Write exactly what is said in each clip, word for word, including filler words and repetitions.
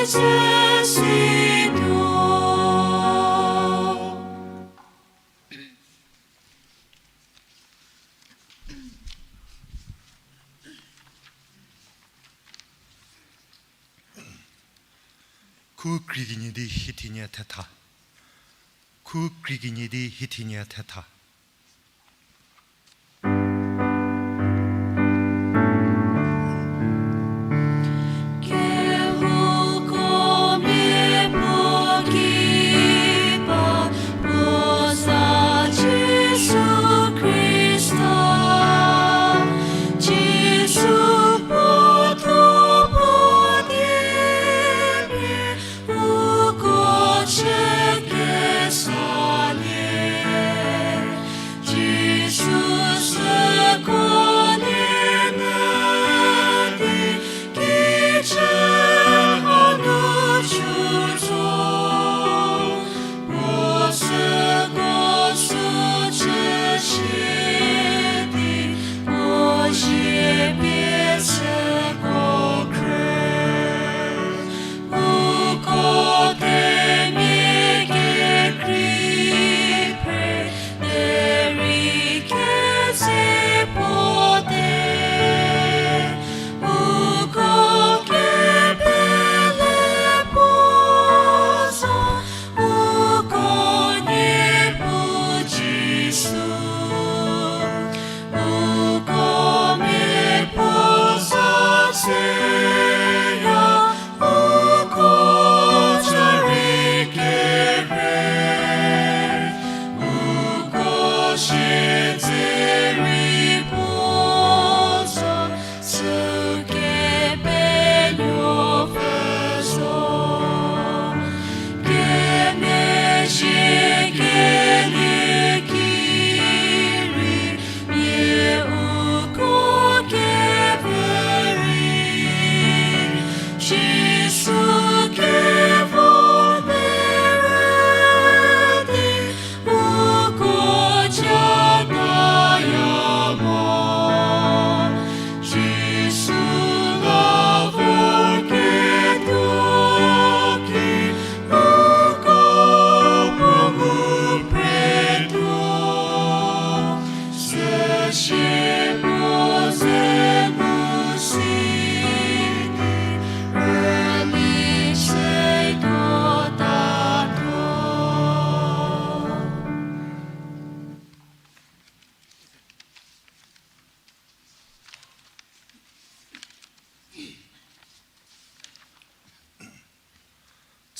Khu kri kenie di hie thienie thetha. Khu kri kenie di hie thienie thetha.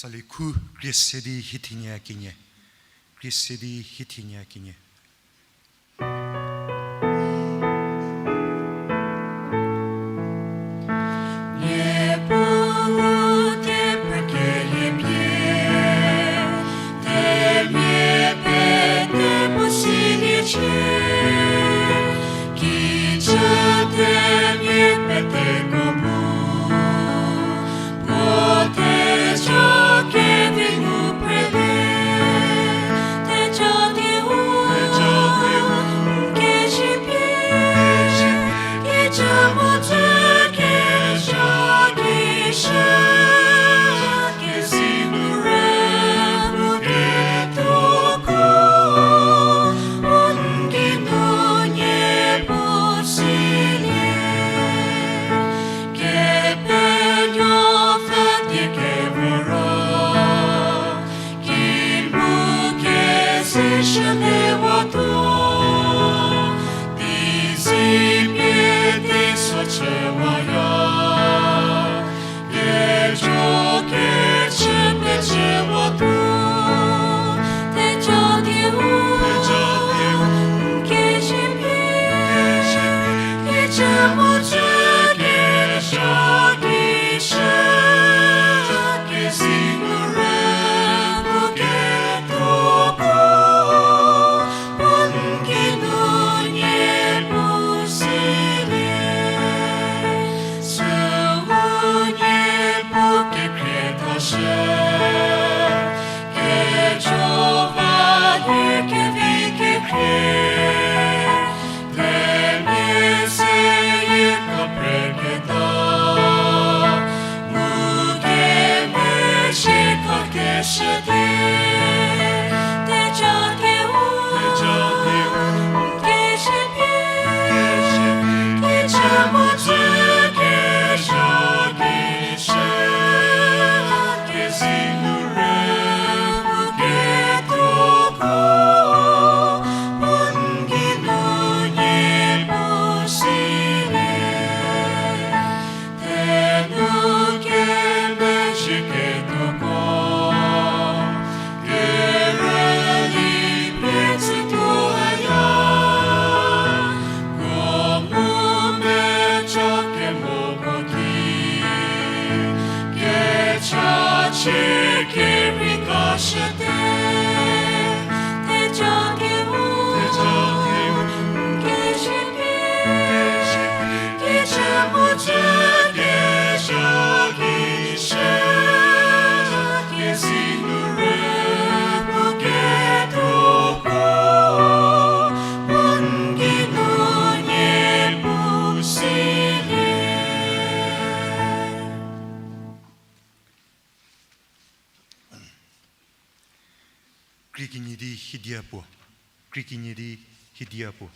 Tsali khu krie se di hie thienie kenie. Krie se di hie thienie kenie. Shüte, teja keu, teja keu, n kezie pie, n kezie pie, kijü mhodzü kezha ki shü, kezinu rübu ketoko, bu n geinu nie puo silie. Thenu kemezhie ketoko, kerüli pie tsütuoya, ko mu mejo kemoko ki, kechachie kerei kashüte, teja keu, teja keu, n kezie pie, n kezie pie, kijü mhodzü kezha ki shü, kezinu rübu ketoko, bu n geinu nie puo silie. Krie kenie di hidia puo. Krie kenie di hidia puo.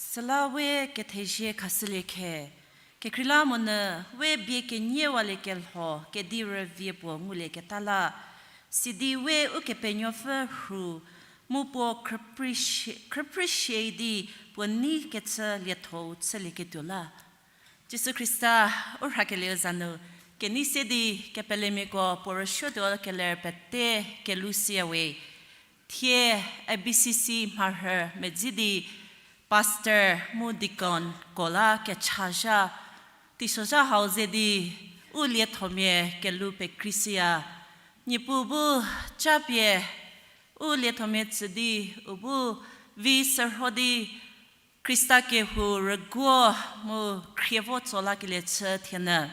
Süla we kethezie khashülie khe, kekreilamonyü we bie keniewalie kelho kedi rüvie puo ngulieketa la, sidi we Ukepenuopfü rhu mu puo khrüphrishie di puo nei kechü liethou chülieketuo la. Jisu Khrista u rhakelieu za nu, kenei se di kepelemiako puo rüsuotuo keler pete kelu siya we. Thie A B C C mharhü medzi di pastor mu deaconko la kechazha, teisozha hau ze di u liethomia kelu pekrei siya. Niepuu bu japie u liethomia tsü di u bu vi sürho di Khrista kehou rüguo mu khrievo tso lakelie chü thienyü.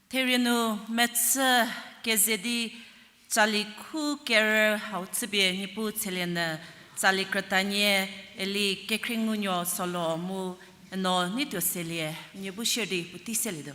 Therie nu mechü keze di tsali khu kerü hau chüpie Niepuu tselienyü, tsali krütanie Eli Kekhriengunuo Solo mu Eno Neituo Selie, nie bu share di puotei selietuo.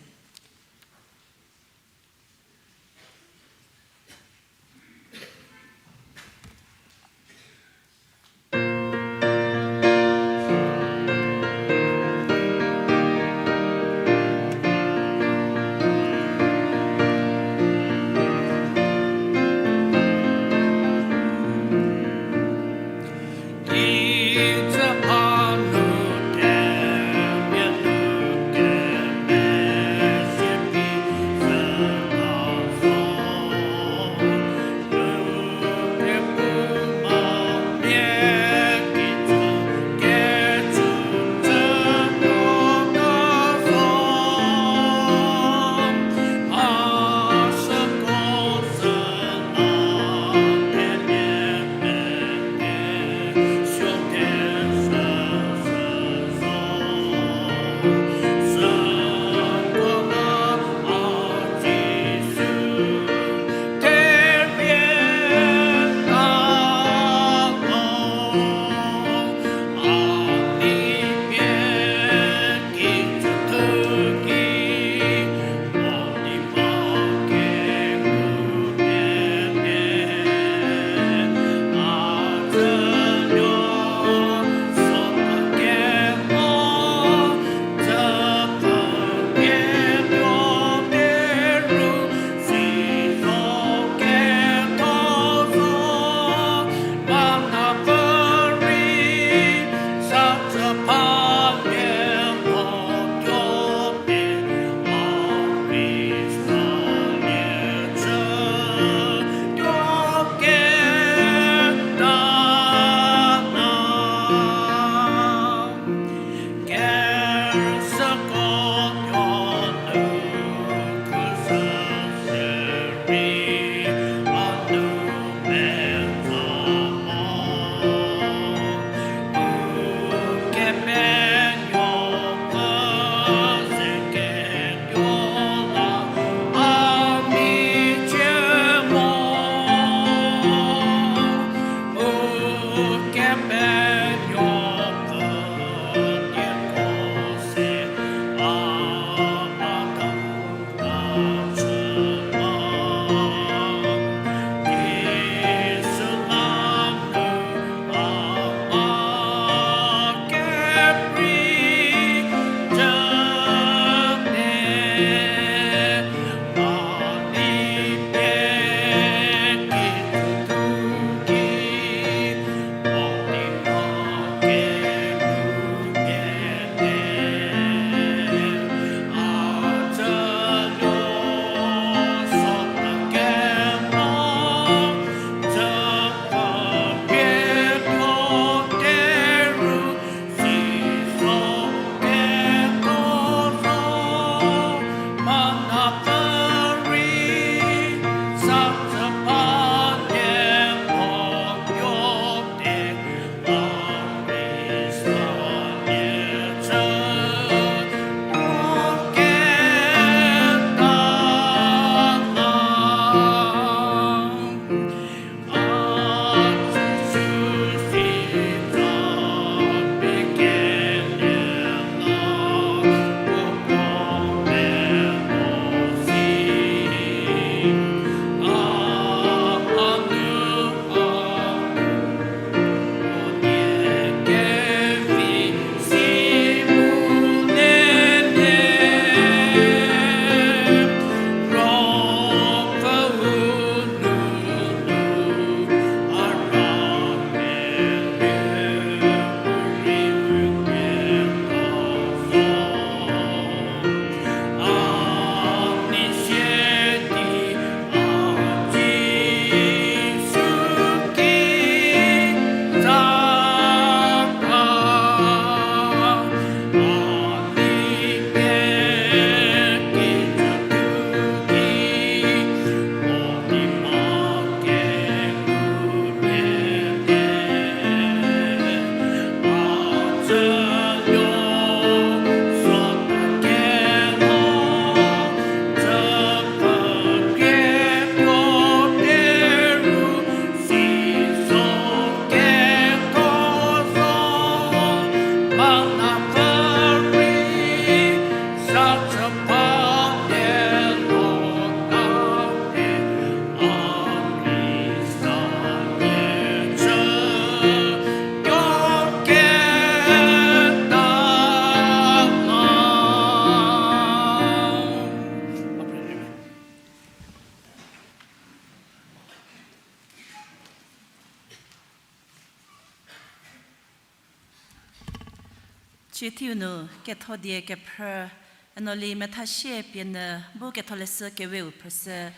Chietiu nu ketho die kephrü, Enoli Methasie pie nyü bu Ketholeshü Keweu phrüshü,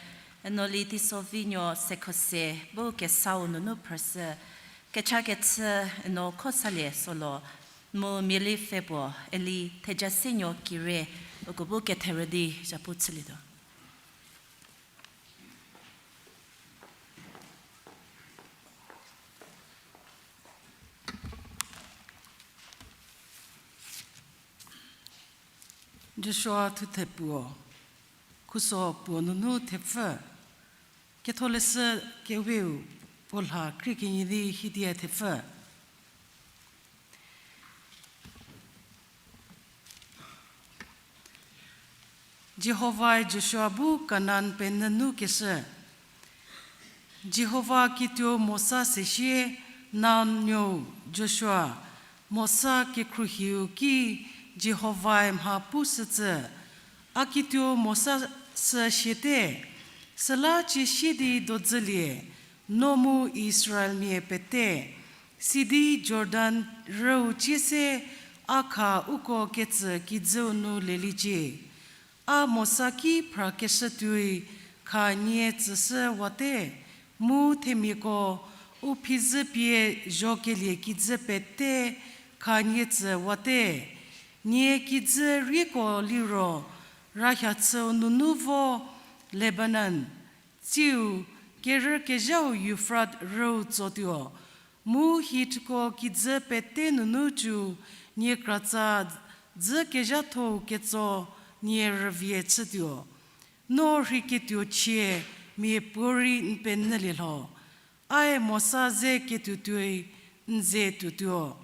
Enoli Teisovinuo Sekhose bu kesau nunu phrüshü, kechakechü Eno Khosalie Solo, mu Mieli Pfhepuo, Eli Thejasenuo Kire, uko bu ketherü di zhapu chülietuo. Joshua thuthe puo, khuso puo nunu thepfü, Ketholeshü Keweu puo lha krie kenie di hidia thepfü. Jihovae Joshua bu Kanan penyü nu keshü. Jihova kituo Mosa sesie, Nun nuou Joshua, Mosa kekhruohiu ki Jihovae mha pushücü, A kituo Mosa sü siate, süla cie sie di dodzülie, no mu Israelmia pete, sidi Jordan rüu cie se a kha uko ketsü kijüu nu leliecie. A Mosa ki phrakeshü tuoi kha nie tsüshüwate, mu themiako u phizhü pie zhokelie kijü pete kha nie tsüwate. Nie kijü rieko liro rahiachüu nunu vo Lebanon, tsiu kerükezhau Yufrat rüu tsotuo, mu Hitko kijü pete nunu cü nie kratsa dzükezhathou ketso nie rüvie chütuo. No rheiketuo chie miapuorei n penyülie lho. Ae Mosa ze ketuo tuoi n ze tuotuo.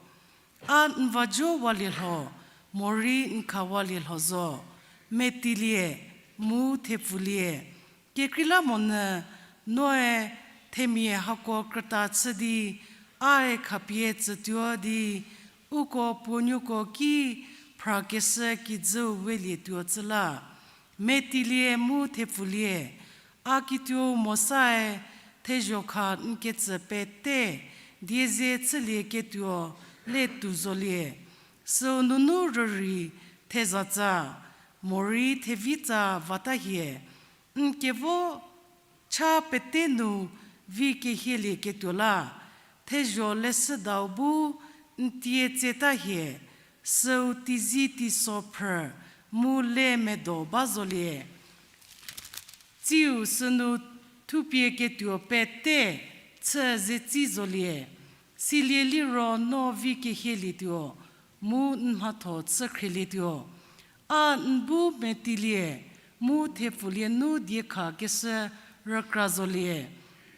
A n vajowalie lho, morei n khawalie lho zo. Metilie, mu thepfulie. Kekreilamonyü noe themia hako krüta chü di, ae khapie tsütuo di, uko puonuoko ki phrakeshü kijüu welietuo cü la. Metilie mu thepfulie, a kituou Mosae thezho kha n ketsü pete die ze chülieketuo le tuo zolie. Süu nunu rürei thezatsa, morei thevitsa vata hie. N kevo cha pete nu vi kehielieketuo la, thezho leshüdau bu n tie tseta hie, süu teizi teiso phrü mu le medo ba zolie. Tsiu sünu thupie ketuo pete chü zetsi zolie, silie liro no vi kehielietuo, mu n mhatho chükhrelietuo. A n bu metilie, mu thepfulie nu diekhakeshü rükra zolie,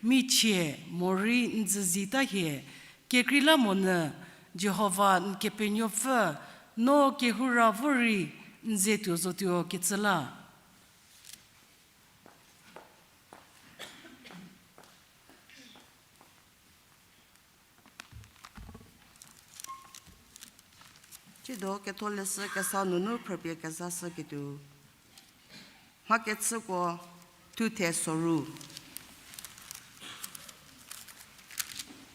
michie morei n züzita hie, kekreilamonyü Jihova n Kepenuopfü no kehoura vorei n ze tuo zotuo kecü la. Tsiedo Ketholeshü Kesa nunu phrüpie kezashüketuo. Mhakechüko thuthe soru.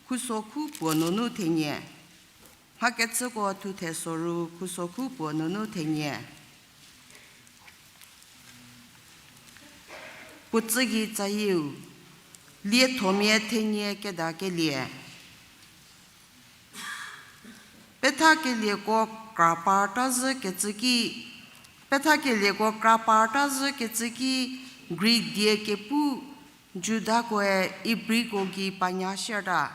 Khusokhu puo nunu thenie. Mhakechüko thuthe soru khusokhu puo nunu thenie. Puotsü gei tsayieu, liethomia thenie kedakelie. Pethakelieko kra parta zhükecü ki, pethakelieko kra parta zhükecü ki, Greek die kepu Judakoe Ibriko gei panya shierta.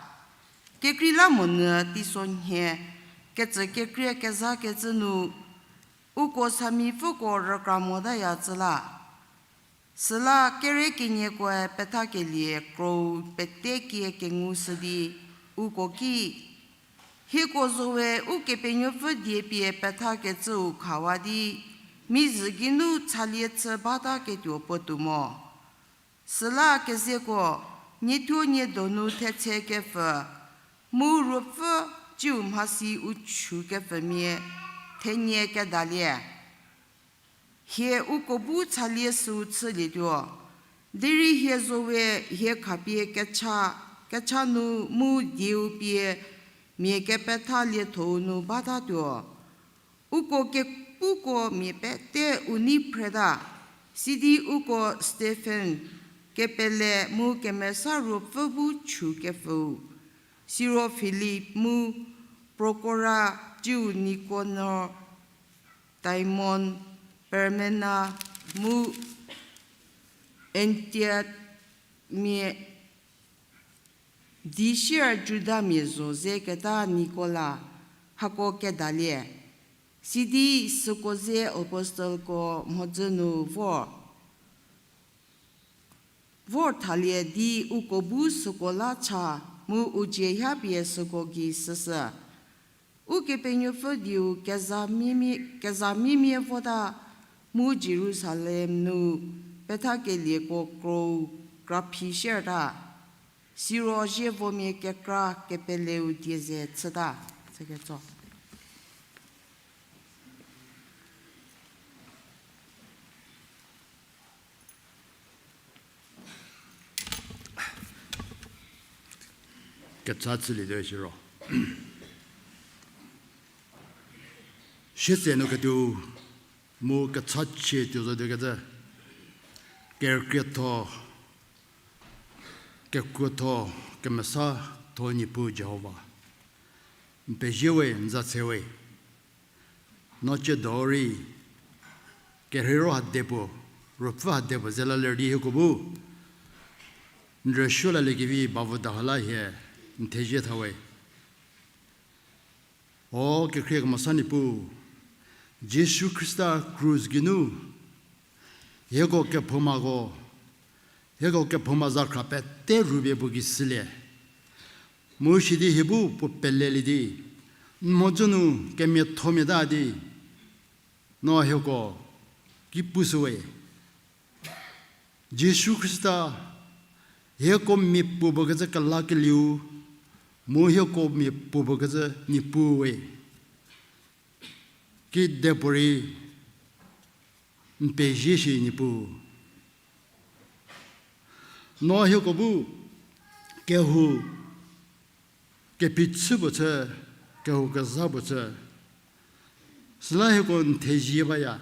Kekreilamonyü teisonhie kecü kekrie kezhakecü nu, uko samipfüko rükra motaya cü la. Süla kere keniekoe pethakelie krou pete kie kengushü di uko ki, hieko zowe Ukepenuopfü die pie pethakecüu khawa di, mi zhü geinu chalie chü bataketuo puotou mo. Süla kezeko, niethuo nie donu thetse kepfü, mu ruopfü ciu mhasi u chükepfümia thenie kedalie. Hie uko bu chalie süu chülietuo. Derei hie zowe hie khapie kecha, kecha nu mu dieu pie mia kepetha liethou nu batatuo. Uko kepuko mia pete u nei phreta, sidi uko Stephen kepele mu Kemesa Ruopfü bu chü kepfüu, siro Filip mu Prokora, ciu Nikanor, Timon, Parmena mu Antiok mia di sier Judamia zo ze keta Nikola, hako kedalie. Sidi süko ze apostelko mhodzü nu vor, vor thalie di uko bu süko la cha mu u cie hapie süko gei süsü. Ukepenuopfü dieu kezamia, kezamiamia vota mu Jerusalem nu pethakelieko krou kraphi sierta, siro zievomia kekra kepeleu die ze chüta. Seketso. Kecha chülietuo siro, sietse nu ketuo mu kechachie tuo zo tuokecü, kerükrietho, kekuotho, kemesatho Niepuu Jihova, n pezie we, n za tse we. No ciedo rei kerheiro hade puo, ruopfü hade puo ze la ler di hieko bu n rüsuo laliekevi bavü dahou la hie n thezie tha we. O kekhrie kemesa Niepuu, Jisu Khrista krus geinu hieko kephoumako, hieko kephouma zakhra pete rupie puo gei sülie. Mu sidi hie bu puo pelelie di, n mhodzü nu kemiathomia ta di, no hieko ki pushü we. Jisu Khrista, hieko mia puopuo kecü kelakelieu, mu hieko mia puopuo kecü Niepuu we. Kidepuorei n pezie shi Niepuu. No hieko bu kehou kepichü puo chü, kehou kezha puo chü, süla hieko n thezie baya.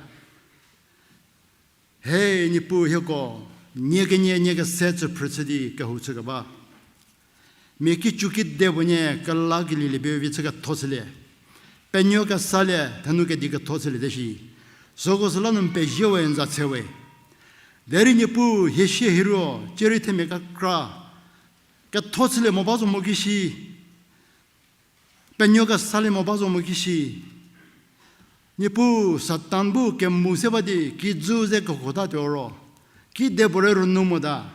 He Niepuu hieko, nie kenie nie kese tsüphrü chü di kehou chükeba, mia kicu kidepuo nie kelakelie pie vi chü ketho chülie, penuo kesalie, thenu kedi ketho chüliete shi, süko süla nu n pezie we, n za tse we. Derei Niepuu hie sie hie ro, cierei themia kekra ketho chülie mo ba zo mo ki shi, penuo kesalie mo ba zo mo ki shi. Niepuu Satan bu kemu se ba di kijü ze kekhotatuo ro, kidepuorei rünou mota.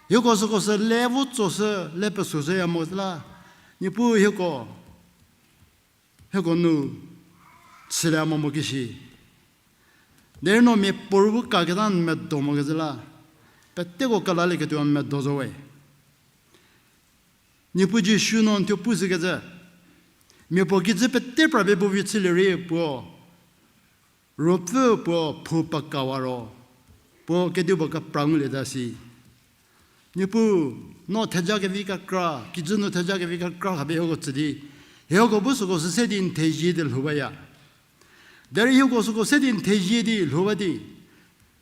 Hieko süko sü le vo tsoshü, le pesoshü ya mo la, Niepuu hieko, hieko nu chülie mo mo ki shi. Derei no mia puorei bu kaketa n medo mokecü la, peteko kelalieketuo n medo zo we. Niepuu Jisu no n thuo pushükecü, mia puo kijü pete pra pie puo vi chülie rei puo, ruopfü puo phou pekawa ro, puo kedipuo kepra ngulieta si. Niepuu, no theja kevi kekra, kijü nu theja kevi kekra khapie hieko tsü di, hieko bu süko sü se di n thezie di lhou baya. Derei hieko süko se di n thezie di lhou ba di,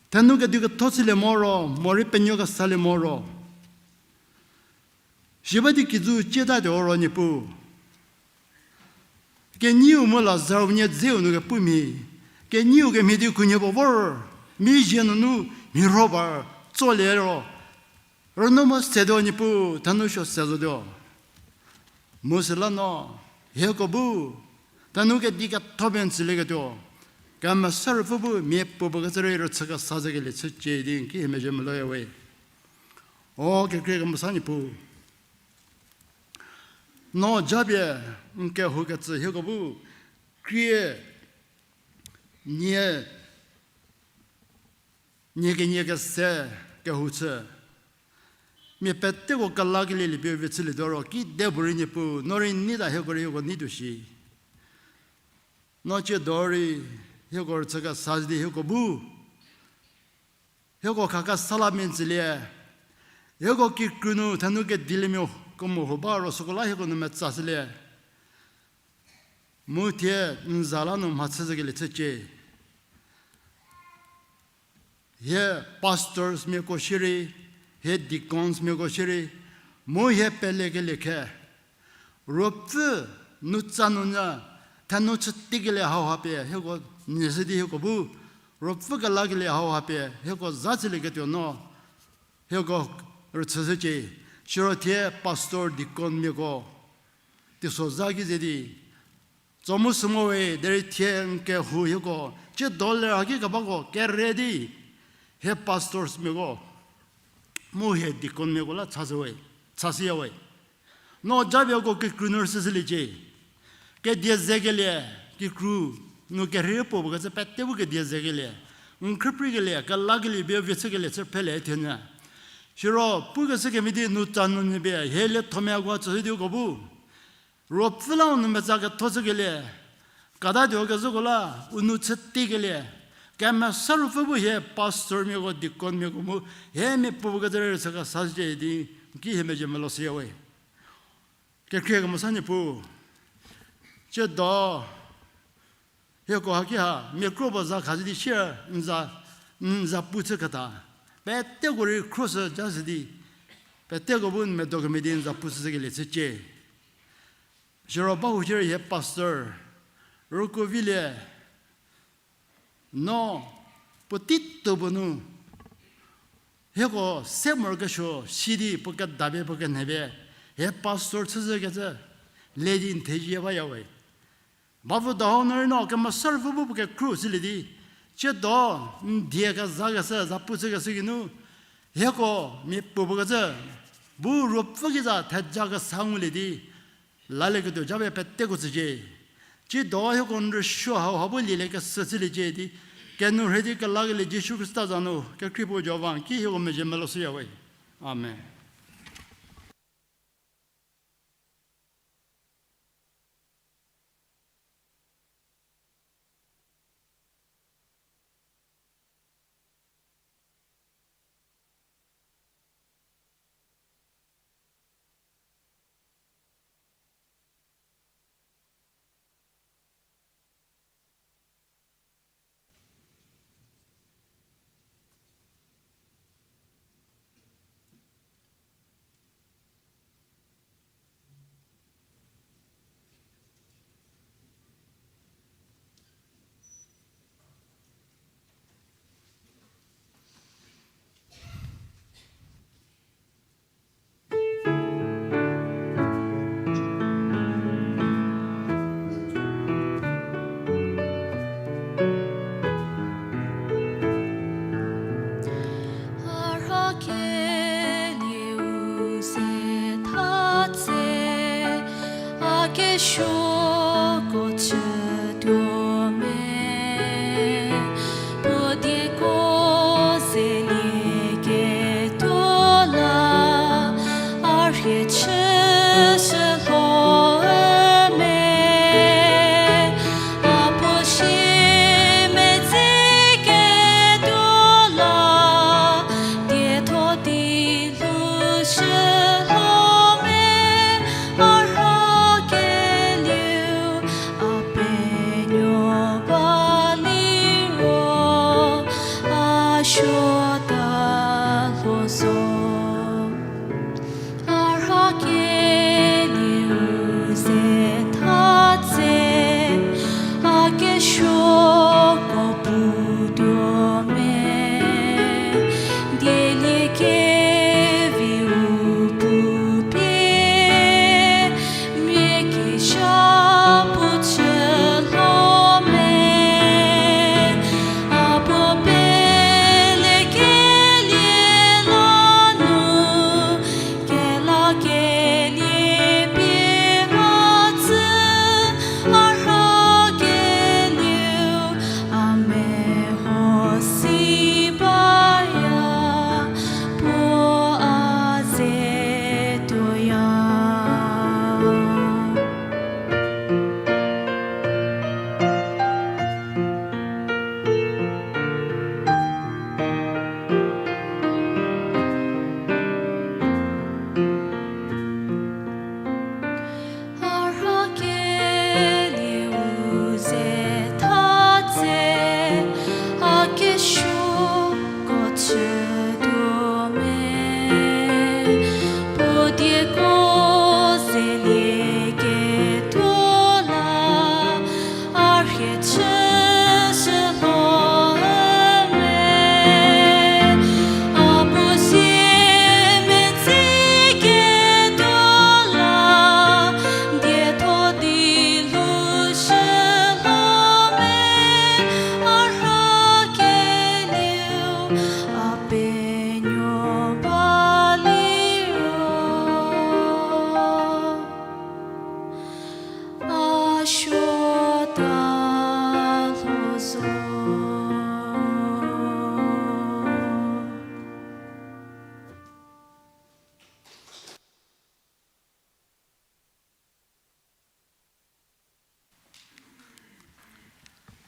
thenu kedi ketho chülie mo ro, morei penuo kesalie mo ro, si ba di kijü cietatuo ro Niepuu. Kenyiu mu Lazar unie dzeu nu kepumhie, kenyiu kemhie di khunhie puo vor, mi zie nunu mhirho par tsolie ro, rünou mo setuo Niepuu, thenu suo se zotuo. Mu süla no, hieko bu thenu kedi ketho pie n tsülieketuo, Kemesa Ruopfü bu mia puopuo kecü rei rüchü kesa zekelie chücie di n ki hie mezhie meloya we. O kekhrie kemesa Niepuu, no japie n kehoukecü hieko bu krie nie, nie kenie kese kehou chü, mia peteko kelakelie pie vi chülietuo ro, kidepuorei Niepuu, no rei nei ta hieko rei hieko nei tuo shi. No ciedo rei hieko rüchü kesa di hieko bu hieko khakesa la mia n tsülie. Hieko kikru nu thenu kediliemia kemo huo ba ro süko la hieko nu metsashülie. Mu thie n za la nu mhachü zhükelie chücie. Hie pastors miako shierei, hie deacons miako shierei, mu hie pelekelie khe, Ruopfü nutsa nunyü, thenu chütikelie hauha pie hieko nyie shü di hieko bu, Ruopfü kelakelie hauha pie hieko za chülieketuo no, hieko rüchüshücie. Siro thie pastor deacon miako teisozha ki ze di tso mu sü mo we, derei thie n kehou hieko, tsiedo ler haki kebako kere di, hie pastors miako, mu hie deacon miako la chashüya we. No jabiako kikru nu rüshüshüliecie. Kedie zekelie, kikru nu kerhei puo puo kecü pete bu kedie zekelie, n khrüprikelie, kelakelie pie vie chükelie chü phele thenyü. Siro pukeshü kemhie di nutsa nunyü pie hie liethomia ko tsüshü di uko bu, Ruopfü la u nu metsa ketho chükelie, katatuo kezhüko la u nu chütikelie, Kemesa Ruopfü bu hie pastor miako, deacon miako mu hie mia puo puo kecü rei rüchü kesashücie di n ki hie mezhie melo shüya we. Kekhrie kemesa Niepuu, tsiedo hieko haki ha mia kro puo za khashü di sie n za, n za pu chüketa, peteko rei khroshü jashü di, peteko bu n medo kemhie di n za pu chüshükelie chücie. Siro ba hu shierei hie pastor, Rükuovilie, no puotei tuo puo nu hieko se morokesuo si di puo kedapie puo kenhepie hie pastor chüshükecü le di n thezhie baya we. Bavü dahou nu rei no Kemesa Ruopfü bu puo kekhruo chülie di, tsiedo n die kezakeshü, za pu chükeshü geinu, hieko mia puo puo kecü bu Ruopfü ki za theja kesa ngulie di, lalieketuo japie peteko tsücie. Tsiedo hieko n rüsuo hauha bu lieliekeshü chüliecie di, kenourhei di kelakelie Jisu Khrista za nu, kekhrie puo Jihova n ki hieko mezhie melo shüya we. Amen. A rha kelieu se tha tse, a kesuoko chütuo me, puo dieko zelieketuo la, a rhie chüshü lho me, a puo si medzi ketuo la, dietho di lhoushü lho me, a rha kelieu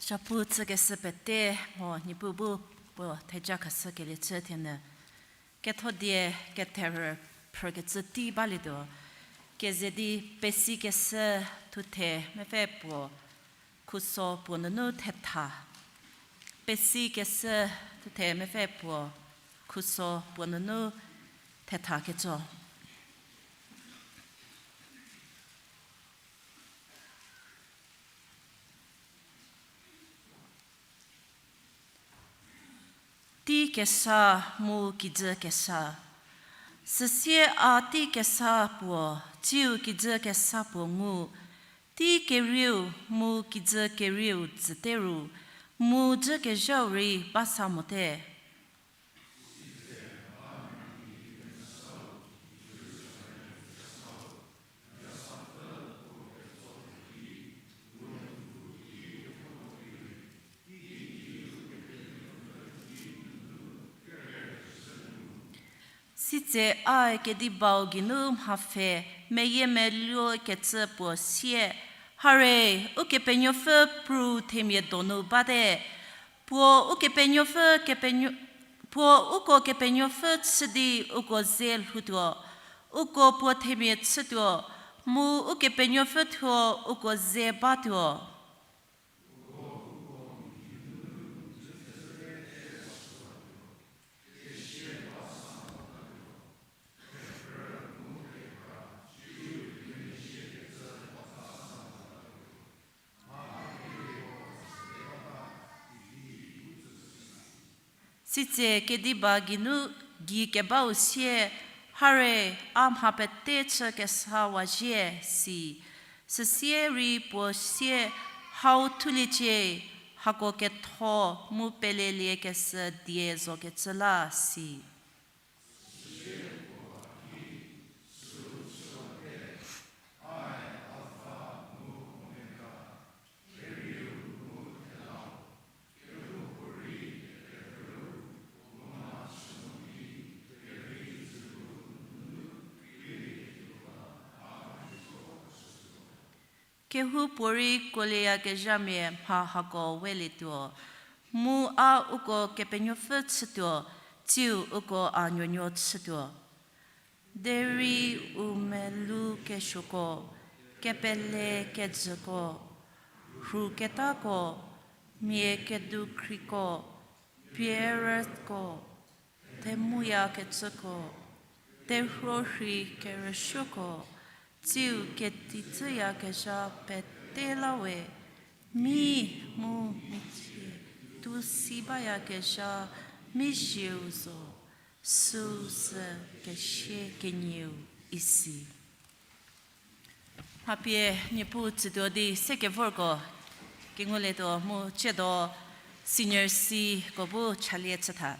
Chapu chükeshü pete mo Niepuu bu puo theja khashükelie chü thenyü. Kethodie ketherü phrükecü tei balietuo. Keze di Pesikeshü thuthe mepfü puo khuso puo nunu thetha. Pesikeshü thuthe mepfü puo khuso puo nunu thetha ketso. Tei kesa mu kijü kesa. Süsie a tei kesa puo, tsiu kijü kesa puo ngu, tei kerieu mu kijü kerieu tsüte ru, mu dzükezhau rei ba sa mote. Sitse a kedibau geinu mhapfhe meyiemeluo kecü puo sie, hare, Ukepenuopfü pru themia donu bate, puo Ukepenuopfü kepenuo-, puo uko Kepenuopfü chü di uko ze lhoutuo, uko puo themia chütuo, mu Ukepenuopfü thuo uko ze batuo. Sitse kediba geinu gei kebau sie, hare, a mha pete chü kesa wazhie, si. Süsie rei puo sie, hau thuliecie, hako ketho mu pelelie keshü die zokecü la, si. Kehoupuorei kuolieyakezhamia mha hako welietuo, mu a uko Kepenuopfü chütuo, tsiu uko a nuonuo chütuo. Derei u melou kesuoko, kepele kejüko, rhu ketako, mia kedukhriko, pierüko, themuyakecüko, terhuo rhei kerüsuoko, tsiu ketitsüyakezha pete la we, mi mu michie tusi bayakezha mizhieu zo, süu sü kesie kenieu isi. Mhapie Niepuu tsütuo di sekevorko kengulietuo mu tsiedo senior C ko bu chalie chütha.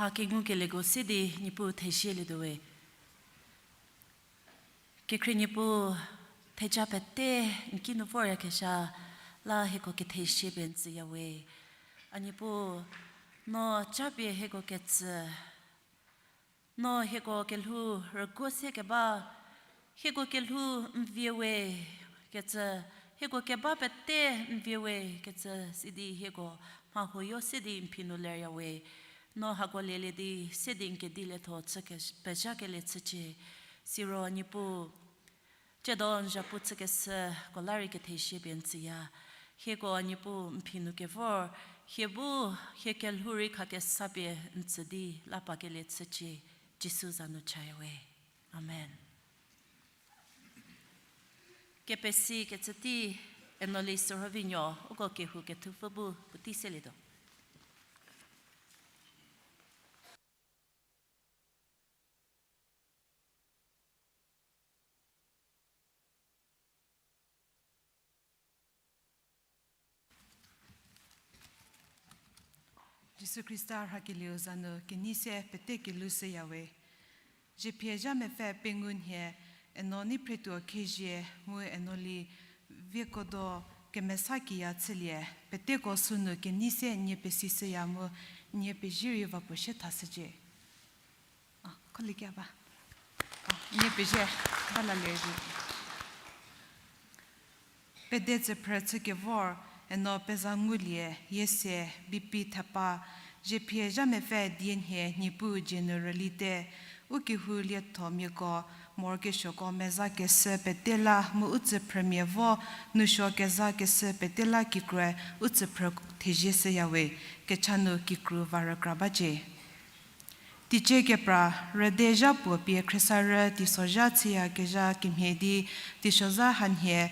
Mha kengukelieko se di Niepuu thezielietuo we. Kekhrie Niepuu, theja pete n ki nu voryakezha la hieko kethezie pie n tsüya we. A Niepuu, no japie hieko ketsü, no hieko kelhou rüguo se keba, hieko kelhou n vie we kecü, hieko keba pete n vie we kecü, sidi hieko mha huoyo se di n phi nu lerya we. No hako lielie di se di n kediletho chü ke-, pezhakelie chücie. Siro Niepuu, tsiedo n zhapu chükeshüko la rei kethezie pie n tsüya. Hieko Niepuu n phi nu kevor, hie bu hie kelhou rei khakesa pie n tsü di la pakelie chücie. Jisu za nu chaya we. Amen. Kepesi kecü tei Enoli Sürhovinuo, uko kehou kethupfü bu puotei selietuo. Jisu Khrista rhakelieu za nu kenei se pete kelhou shüya we. Ziepie zha mepfü pengou nhie, Eno Neiphretuo Khezhie mu Enoli Viekodo kemesa kiya chülie, peteko sünu kenei se nie pesishüya mu nie pezie rei va puo sie thashücie. A, kholikia ba. A, nie pezie, ba la lerü di. Pede tsüphrü chükevor, Eno Pezangulie, Yiese, Bipi Thepa, Ziepie zha mepfü die nhie Niepuu dzie nu rülite, u kehou liethomiako, morokesuoko mezakeshü pete la mu u tsüphrümia vo, nousuo kezakeshü pete la kikrue u tsüphrü thezie shüya we, kecha nu kikru va rükra bacie. Teicie kepra, rüde zha puo pie khriesarü teisozha chüyakezha kemhie di teisozha hanhie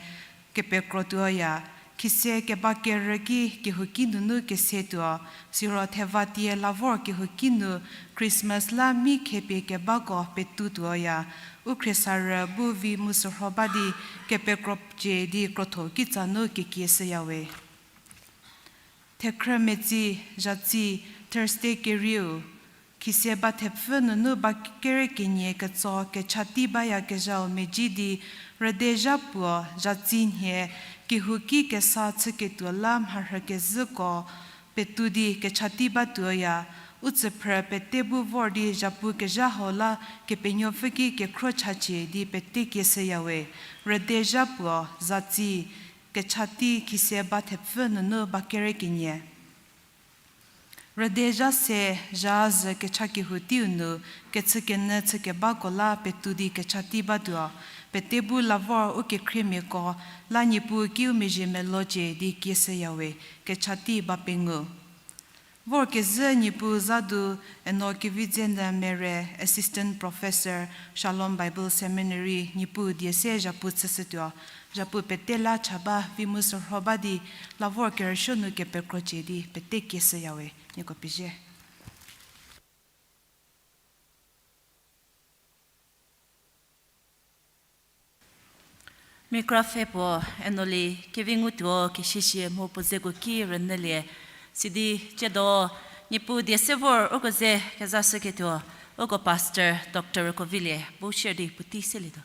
kepekro tuoya, khise keba kerü ki kehouki nunu kese tuo, siro theva tie la vor kehouki nu Christmas la mi khepie kebako petu tuoya, u khriesarü bu vi mu sürho ba di kepekrocie di krotho kitsa nu kekie shüya we. Thekhrü metsi, zatsi, Thursday kerieu, khise ba thepfü nunu ba kere kenie ketso kecha tei bayakezhau medzi di rüde zha puo zatsi nhie kehouki kesa chüketuo la mharhü kezhüko petu di kecha tei ba tuoya, u tsüphrü pete bu vor di zhapu kezha hau la Kepenuopfü ki kekhro chacie di pete kie shüya we, rüde zha puo zatsi, kecha tei khise ba thepfü nunu ba kere kenie. Rüde zha se, zha zhü kecha kehou teiu nu, kechükenyü chükebako la petu di kecha tei batuo, pete bu la vor u kekhriemiako, la Niepuu kiu mezhie melocie di kie shüya we, kecha tei ba pengou. Vorkezhü Niepuu zadu Eno Kevidzenyü Mere, Assistant Professor, Shalom Bible Seminary, Niepuu die se zhapu chüshütuo, zhapu pete la cha ba vi mu sürho ba di, la vor kerüsuo nu kepekrocie di pete kie shüya we, nieko pezie. Mikrapfhe puo Enoli Kevingutuo Keshishie mu puo zeko ki rünyülie, sidi tsiedo Niepuu die se vor uko ze kezashüketuo, uko Pastor Doctor Kovilie bu share di puotei selietuo.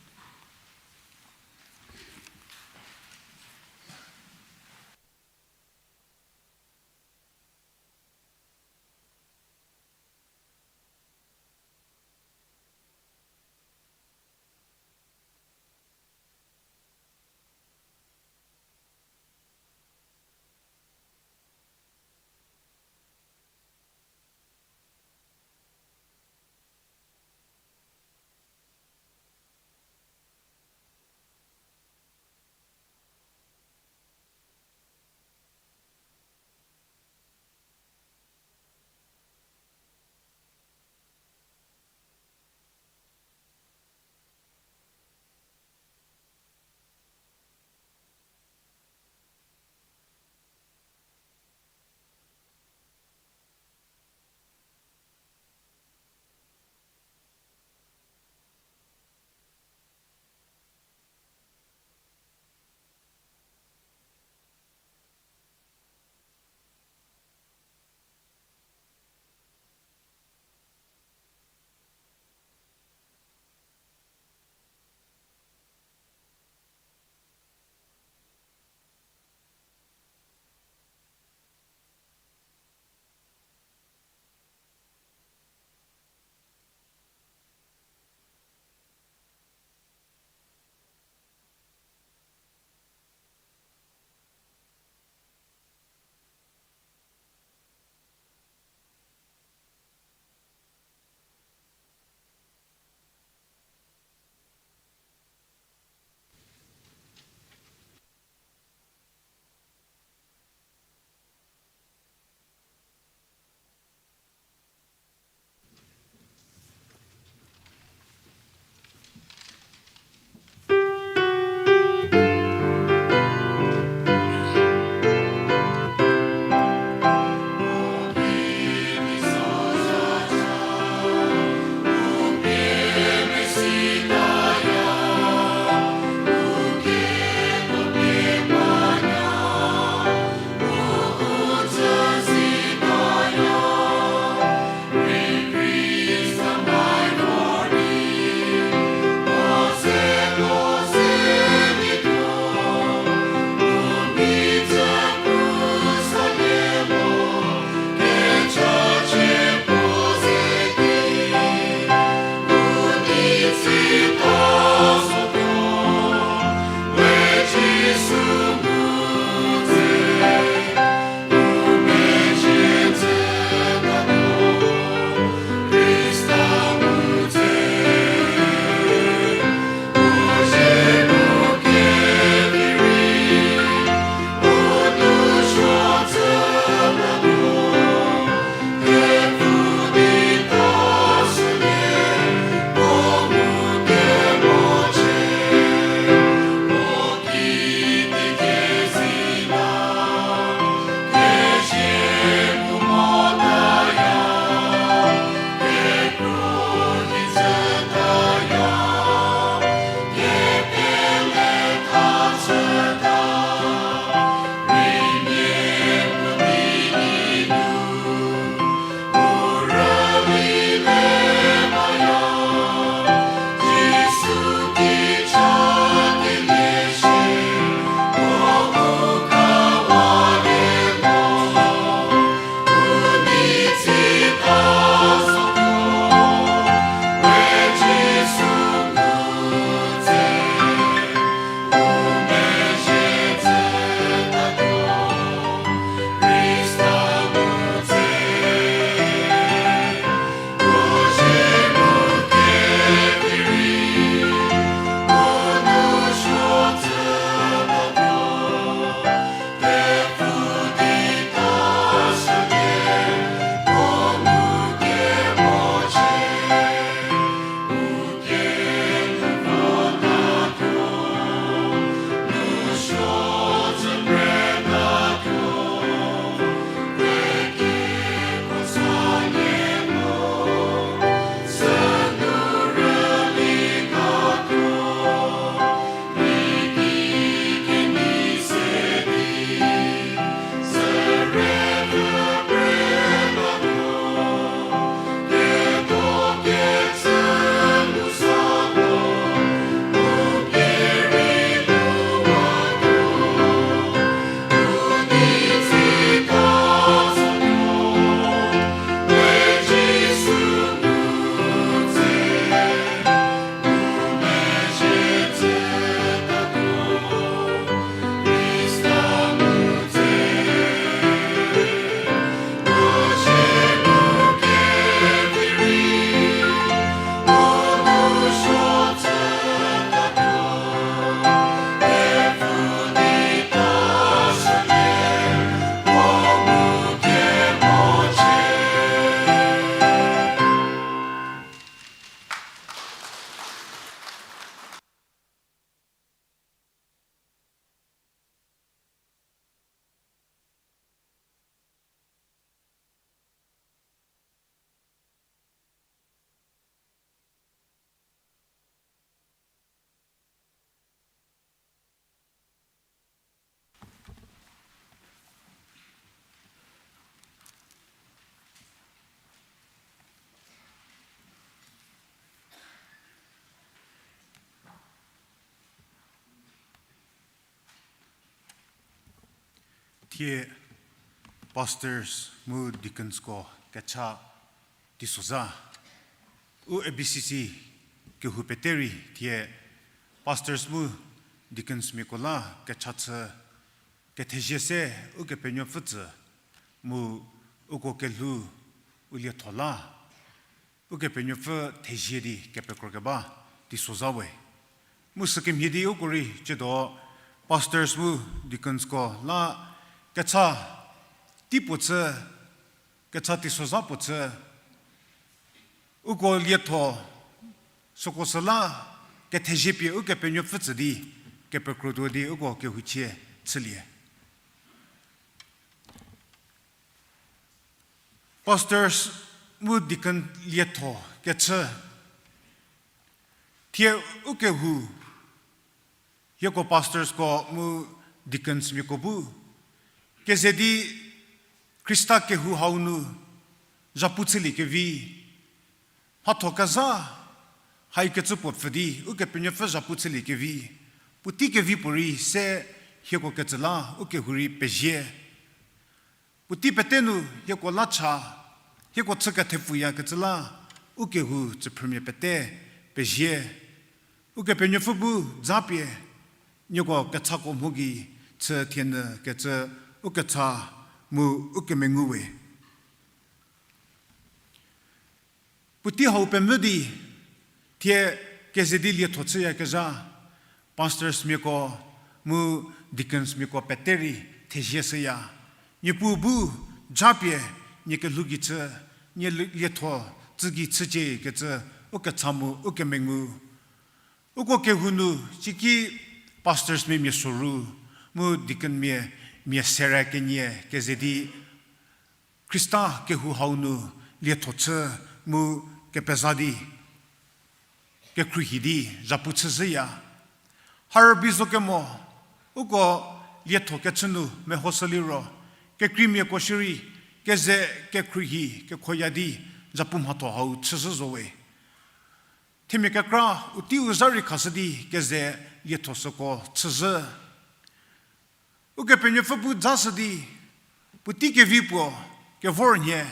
Thie pastors mu deaconsko kecha teisozha. U A B C C kehou pete rei thie pastors mu deaconsmiako la kecha chü kethezie se Ukepenuopfü tsü mu uko kelhou u lietho la Ukepenuopfü thezie di kepekro keba teisozha we. Mu sükemhie di uko rei chüdo pastors mu deaconsko la kecha tei puo chü, kecha teisozha puo chü, uko lietho süko süla kethezie pie Ukepenuopfü tsü di kepekrotuo di uko kehouchie chülie. Pastors mu deacon lietho kechü. Thie ukehou, hieko pastorsko mu deaconsmiako bu keze di Khrista kehou hau nu zhapu chüliekevi, mhatho kezha haikecü puo pfü di Ukepenuopfü zhapu chüliekevi, puotei kevi puorei se hieko kecü la ukehou rei pezie. Puotei pete nu hieko la cha, hieko chü kethepfuyakecü la ukehou tsüphrümia pete pezie. Ukepenuopfü bu japie nieko kechako mho gei chü thienyü kecü ukecha mu ukemengu we. Puotei hau pemvü di thie keze di lietho chüyakezha pastorsmiako mu deaconsmiako pete rei thezie shüya. Niepuu bu japie nie kelhou gei chü, nie li-, lietho tsü gei chücie kecü ukecha mu ukemengu. Uko kehou nu siki pastorsmia mia soru mu deaconmia mia sere kenie keze di Khrista kehou hau nu lietho chü mu kepezha di kekhruohi di zhapu chüzhüya. Harübi zo kemo, uko lietho kechü nu mehoshü liro, kekreimiako shierei keze kekhruohi kekhoya di zhapu mhatho hau chüzhü zo we. Themia kekra u teiu zha rei khashü di keze lietho süko chüzhü. Ukepenuopfü bu jashü di, puotei kevi puo kevor nhie,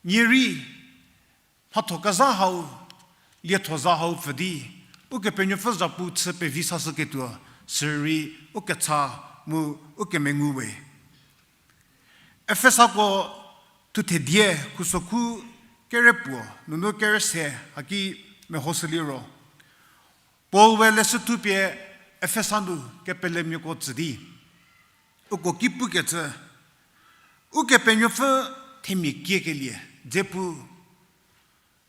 nie rei mhatho kezha hau, lietho za hau pfü di, Ukepenuopfü zhapu chü pevi sashüketuo, sürei ukecha mu ukemengu we. Efesako thuthe die khusokhu kerepuo nunu kerese haki mehoshü liro, Paul we leshüthu pie Efesa nu kepelemiako tsü di uko ki pukecü, Ukepenuopfü themia kiekelie dze pu.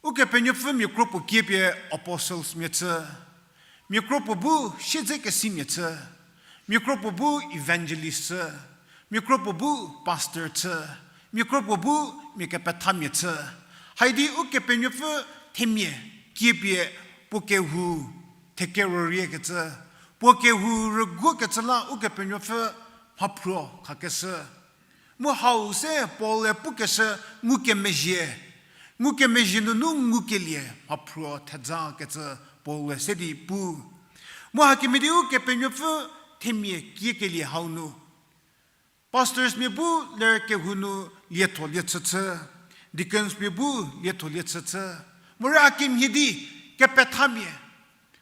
Ukepenuopfü mia kro puo kie pie apostlesmia chü, mia kro puo bu siedzekesimia chü, mia kro puo bu evangelist chü, mia kro puo bu pastor chü, mia kro puo bu mia kepethamia chü. Haidi Ukepenuopfü themia kie pie puo kehou thekero riekecü, puo kehou rüguokecü la Ukepenuopfü mhaphruo khakeshü. Mu hau se Paul-e pukeshü ngukemezhie, ngukemezhie nunu ngukelie mhaphruo thezakecü Paul-e se di pu. Mu hakemhie di Ukepenuopfü themia kiekelie hau nu pastorsmia bu ler kehou nu lietho lie chüchü, deaconsmia bu lietho lie chüchü, morei hakemhie di kepethamia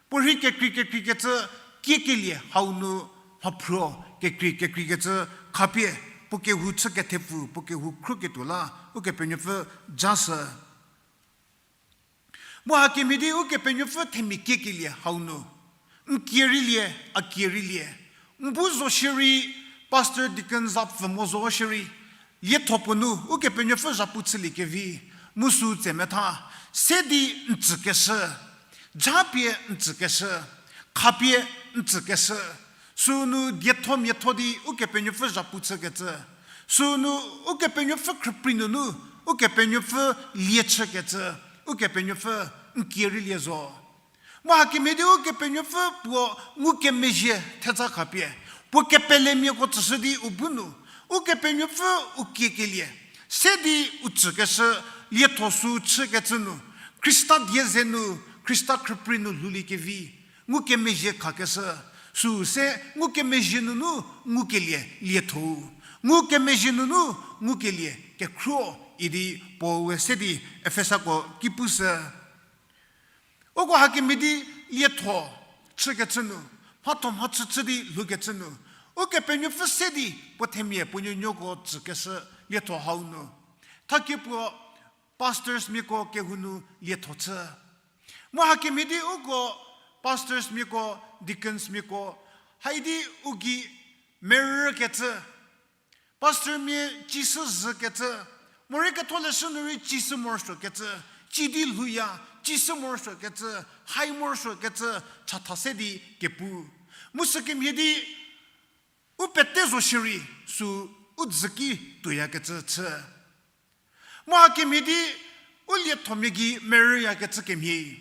puorei kekrei kekreikecü kiekelie hau nu mhaphruo kekrei kekreikecü khapie puo kehou chü kethepfu, puo kehou khruoketuo la Ukepenuopfü jashü. Mu hakemhie di Ukepenuopfü themia kiekelie hau nu, n kie reilie, a kie reilie, n bu zo shierei, pastor deacon za pfü mo zo shierei, lietho puo nu Ukepenuopfü zhapu chüliekevi, mu sü tse metha, se di n tsükeshü, japie n tsükeshü, khapie n tsükeshü, sünu dietho miatho di Ukepenuopfü zhapu chükecü, sünu Ukepenuopfü khrüprei nunu Ukepenuopfü lie chükecü, Ukepenuopfü n kie reilie zo. Mu hakemhie di Ukepenuopfü puo ngukemezhie theza khapie, puo kepelemiako tsüshü di u bu nu, Ukepenuopfü u kiekelie, se di u tsükeshü, lietho sü chükecü nu, Khrista die ze nu, Khrista khrüprei nu lhouliekevi, ngukemezhie khakeshü, süu se ngukemezhie nunu ngukelie lietho-u. ngukemezhie nunu ngukelie kekhruo idi Paul-e se di Efesako ki pushü. Uko hakemhie di lietho chükecü nu, mhatho mhachü chü di lhoukecü nu, Ukepenuopfü se di puo themia puo nuonuoko tsükeshü lietho hau nu, thakie puo pastors miako kehou nu lietho chü. Mu hakemhie di uko pastors miako, deacons miako, haidi u gei merükecü, pastor mia cisü zhükecü, morei ketholeshü nu rei cisü morosuokecü, cidi lhouya, cisü morosuokecü, hai morosuokecü, chatha se di kepu. Mu sükemhie di u pete zo shierei, sü u dzüki tuoyakecü chü. Mu hakemhie di u liethomia gei merüyakecü kemhie,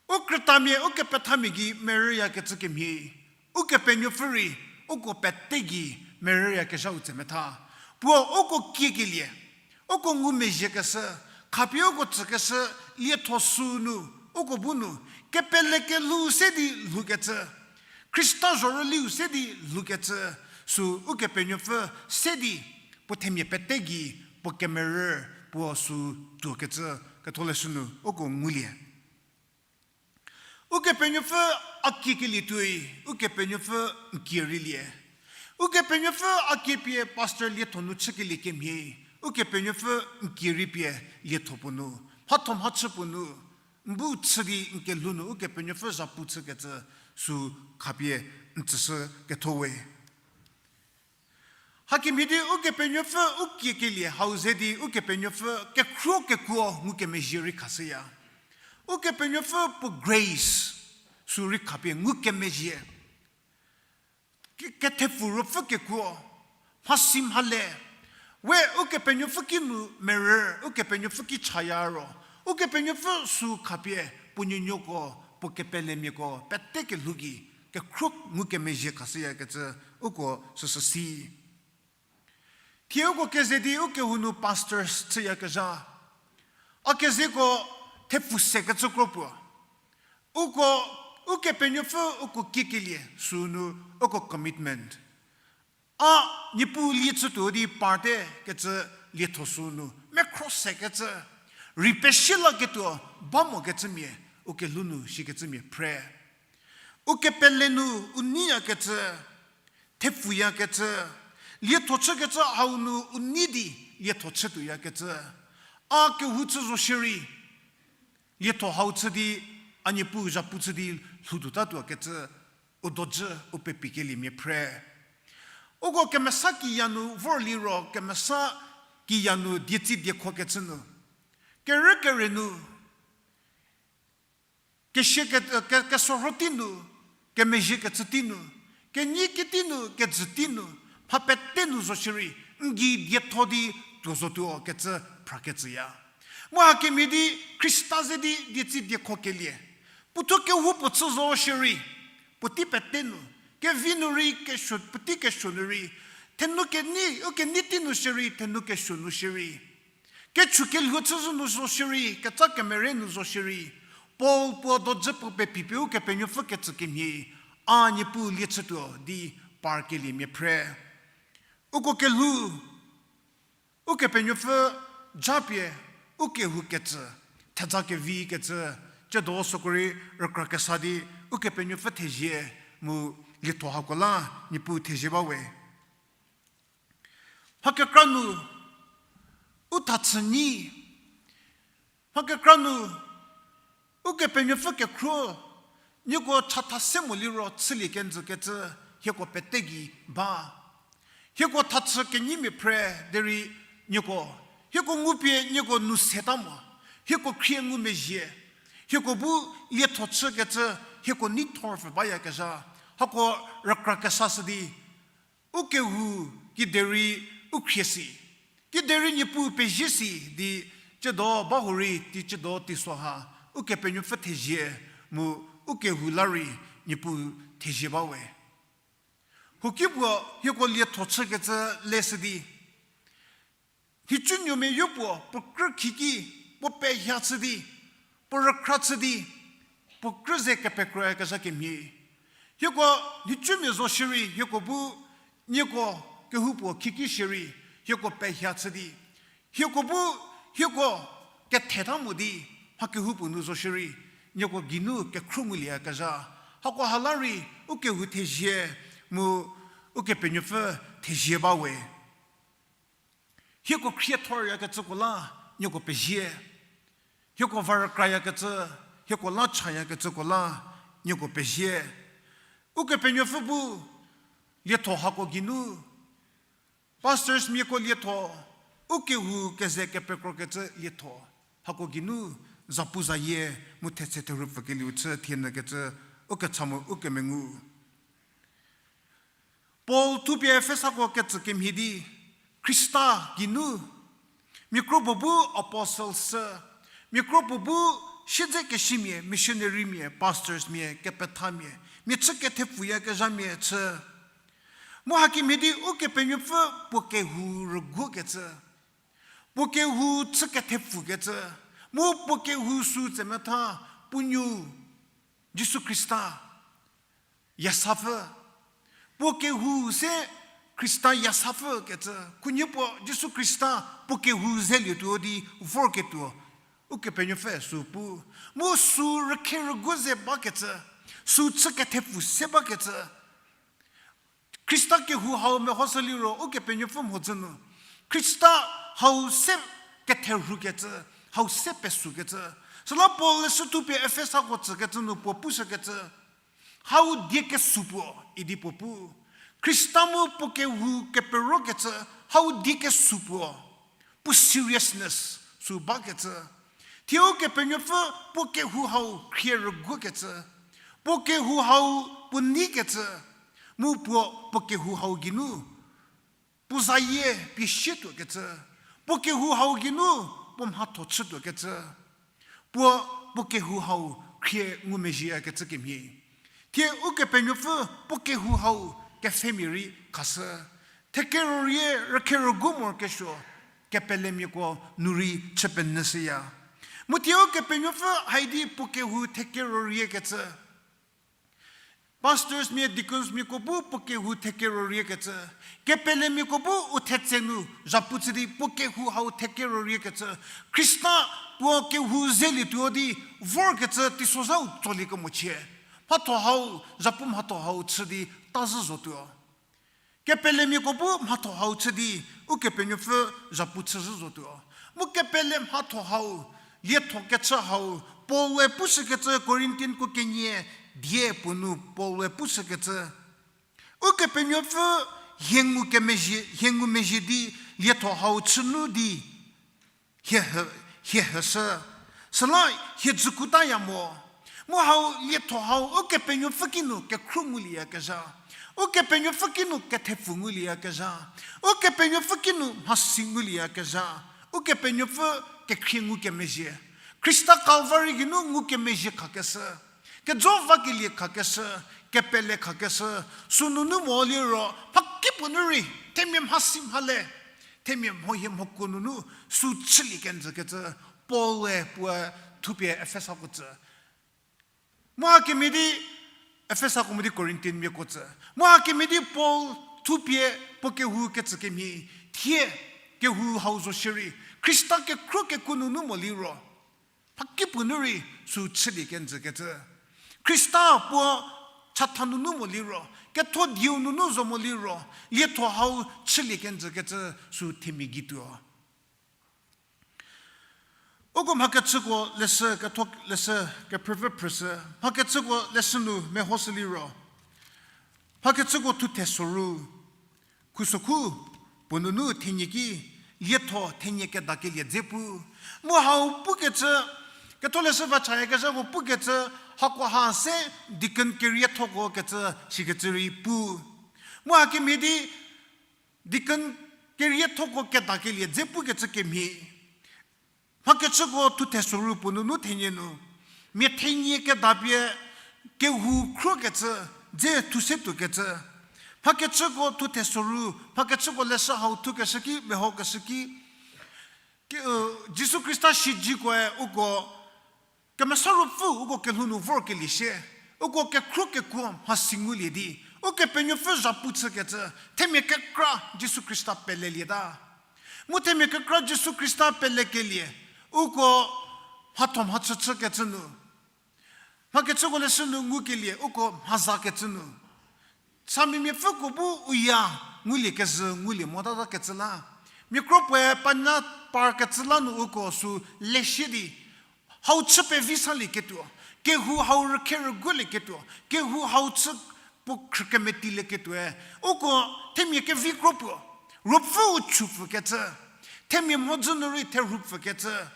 u krütamia, u kepethamia gei merüyakecü kemhie, Ukepenuopfü rei uko pete gei merüyakezhau tse metha. Puo uko kiekelie, uko ngumezhiekeshü, khapie uko tsükeshü lietho sü nu, uko bu nu, kepele kelhou se di lhoukecü, Khrista zhorüliu se di lhoukecü, sü Ukepenuopfü se di puo themia pete gei puo kemerü puo sü tuokecü ketholeshü nu uko ngulie. Ukepenuopfü a kiekelie tuoi, Ukepenuopfü n kie rei lie. Ukepenuopfü a kie pie pastor lietho nu chükelie kemhie, Ukepenuopfü n kie rei pie lietho puo nu, mhatho mhachü puo nu, n bu chü di n kelhou nu Ukepenuopfü zhapu chükecü sü khapie n tsüshü ketho we. Hakemhie di Ukepenuopfü u kiekelie hau ze di Ukepenuopfü kekhruo kekuo ngukemezhie rei khashüya. Ukepenuopfü puo grace sü rei khapie ngukemezhie. Ke-, kethepfu ruopfü kekuo, mhasi mhale, we Ukepenuopfü ki nu merü, Ukepenuopfü ki chaya ro, Ukepenuopfü sü khapie puo nuonuoko, puo kepelemiako pete kelhou gei kekhruo ngukemezhie khashüyakecü uko süsü si. Thie uko keze di u kehou nu pastors chüyakezha, a kezeko thepfu sekecü kro puo, uko, Ukepenuopfü uko kiekelie sü nu uko commitment, a Niepuu lie chütuo di parte kecü lietho sü nu mekhro sekecü, rei pesielaketuo ba mokecümia, u kelhou nu shikecümia phre. U kepele nu u neiyakecü, thepfuyakecü, lietho chükecü hau nu u nei di lietho chütuoyakecü, a kehou chü zo shierei, lietho hau chü di, a Niepuu zhapu chü di lhoutuotatuo kecü, u dojü u pepikeliemia phre. Uko kemesa kiya nu vor liro kemesa kiya nu dietsi diekhokecü nu, kerükere nu, kesie ke-, ke-, kesorho tei nu, kemezhiekecü tei nu, kenyi ketei nu, kejü tei nu, mha pete nu zo shierei, n gei dietho di tuo zotuo kecü phrakecüya. Mu hakemhie di Khrista ze di dietsi diekhokelie, puothuo kehoupuo chü zo shierei, puotei pete nu, kevi nu rei, kesuo, puotei kesuo nu rei, thenu kenei, u kenei tei nu shierei, thenu kesuo nu shierei, kechu kelhou chü zo nu zo shierei, ketsa kemere nu zo shierei, Paul puo dojü puo pepipie Ukepenuopfü kecü kemhie, a Niepuu lie chütuo di parkeliemia phre. Uko kelhou, Ukepenuopfü japie, u kehou kecü, theja kevi kecü, tsiedo süko rei rükra kesa di, Ukepenuopfü thezie mu lietho hako la Niepuu thezie ba we. Mha kekra nu, u thachü nyi, mha kekra nu, Ukepenuopfü kekhruo, nieko chatha se mo liro chülie kenjü kecü, hieko pete gei ba. Hieko thachü kenyimia phre derei nieko, hieko ngupie nieko nu seta mo, hieko khrie ngumezhie, hieko bu lietho chükecü, hieko neithor pfü bayakezha, hako rükra kesashü di, u kehou kiderei u khrie si, kiderei Niepuu pezie si di, tsiedo ba hurei di tsiedo teiso ha, Ukepenuopfü thezie mu u kehou la rei Niepuu thezie ba we. Huoki puo hieko lietho chükecü leshü di, nhicunuomia yopuo puo krü khiki, puo pehia chü di, puo rükhra chü di, puo krü ze kepekroyakezha kemhie. Hieko nhicumia zo shierei hieko bu nieko kehoupuo khiki shierei, hieko pehia chü di, hieko bu, hieko kethetha mo di, mha kehoupuo nu zo shierei, nieko geinu kekhruo ngulieyakezha. Hako ha la rei, ukehou thezie, mu Ukepenuopfü thezie ba we. Hieko khriethorkecüko la, nieko pezie. Hieko va rükrayakecü, hieko la chayakecüko la, nieko pezie. Ukepenuopfü bu, lietho hako geinu, pastors miako lietho, ukehou keze kepekrokecü lietho, hako geinu, zapuzayie, mu thetse therhu pfükelieu chü thienyükecü, ukecha mu ukemengu. Paul thupie Efesako ketsü kemhie di, Khrista geinu, mia kro puo bu apostle sü, mia kro puo bu siedzekesimia, missionarymia, pastorsmia, kepethamia, mia chü kethepfuyakezhamia chü. Mu hakemhie di Ukepenuopfü puo kehou rüguokecü, puo kehou chü kethepfukecü, mu puo kehou sü tsemetha puo nuo Jisu Khrista yasapfü. Puo kehou se Khrista yasapfü kecü, khunhie puo Jisu Khrista puo kehou zelietuo di vorketuo, Ukepenuopfü sü pu. Mu sü rükhe rüguo ze bakecü, sü chü kethepfu se bakecü. Khrista kehou hau mehoshü liro Ukepenuopfü mhodzü nu, Khrista hau se ketherhukecü, hau se pesükecü. Süla Paul leshü thupie Efesako tsükecü nu puo pushükecü, hau die kesupuo idi puo pu. Khrista mu puo kehou keperokecü, hau die kesupuo, puo seriousness sü bakecü. Thie Ukepenuopfü puo kehou hau khrie rüguokecü, puo kehou hau puo neikecü, mu puo, puo kehou hau geinu puo zayie pie sietuokecü, puo kehou hau geinu puo mhatho chütuokecü, puo, puo kehou hau khrie ngumezhieyakecü kemhie. Thie Ukepenuopfü puo kehou hau kepfhemia rei khashü, thekerorie rükherügu morokesuo, kepelemiako nu rei chü penyüshüya. Mu thie Ukepenuopfü haidi puo kehou thekeroriekecü, pastorsmia, deaconsmiako bu puo kehou thekeroriekecü, kepelemiako bu u thetse nu zhapu chü di puo kehou hau thekeroriekecü, Khrista puo kehou zelietuo di vorkecü teisozhau tsolie kemochie, mhatho hau, zhapu mhatho hau chü di tazhü zotuo. Kepelemiako bu mhatho hau chü di Ukepenuopfü zhapu chüzhü zotuo. Mu kepele mhatho hau, lietho kechü hau, Paul-e pushükecü Corinthianko kenie die puo nu Paul-e pushükecü, Ukepenuopfü hie ngukemezhie, hie ngumezhie di lietho hau chü nu di hie, hie heshü. Süla hie dzükutaya mo. Mu hau lietho hau Ukepenuopfü kinu kekhruo ngulieyakezha, Ukepenuopfü kinu kethepfu ngulieyakezha, Ukepenuopfü kinu mhasi ngulieyakezha, Ukepenuopfü kekhrie ngukemezhie, Khrista Calvary geinu ngukemezhie khakeshü, kejo vakelie khakeshü, kepele khakeshü, sünunu mo liro mhakipuo nu rei themia mhasi mhale, themia mhohie mhokuo nunu sü chülie kenjükecü Paul-e puoe thupie Efesako tsü. Mu hakemhie di, Efesako mo di Corinthianmiako tsü, mu hakemhie di Paul thupie puo kehou ketsü kemhie, thie kehou hau zo shierei Khrista kekhruo kekuo nunu mo liro mhakipuo nu rei sü chülie kenjükecü. Khrista puo chatha nunu mo liro, ketho dieu nunu zo mo liro, lietho hau chülie kenjükecü sü themia gei tuo. Uko mhakechüko leshü, ketho leshü, kephrüpfü phrüshü, mhakechüko leshü nu mehoshü liro, mhakechüko thuthe soru, khusokhu puo nunu thenie ki, lietho thenie kedakelie dze pu. Mu hau pukecü, ketholeshü va chayakezhako pukecü, hako ha se deacon keriethoko kecü, sikecü rei pu. Mu hakemhie di, deacon keriethoko kedakelie dze pukecü kemhie, mhakechüko thuthe soru puo nunu thenie nu, mia thenie kedapie kehou khrokecü, dze thu se tuokecü. Mhakechüko thuthe soru, mhakechüko leshü hau thukeshü ki, mehokeshü ki, Jisu Khrista shijükoe uko Kemesa Ruopfü uko kelhou nu vorkelie sie, uko kekhro kekuo mhasi ngulie di, Ukepenuopfü zhapu chükecü, themia kekra Jisu Khrista pelelieta. Mu themia kekra Jisu Khrista pelekelie, uko mhatho mhachüchükecü nu, mhakechüko leshü nu ngukelie, uko mhazakecü nu, samimiapfüko bu u ya ngulie kezhü ngulie motatakecü la, mia kro puoe panya parkecü la nu uko sü lesie di, hau chü pevi salieketuo, kehou hau rükhe rüguolieketuo, kehou hau chü puo khrü kemetilieketuoe, uko themia kevi kro puo, Ruopfüu chupfükecü, themia mhodzü nu rei therhupfükecü,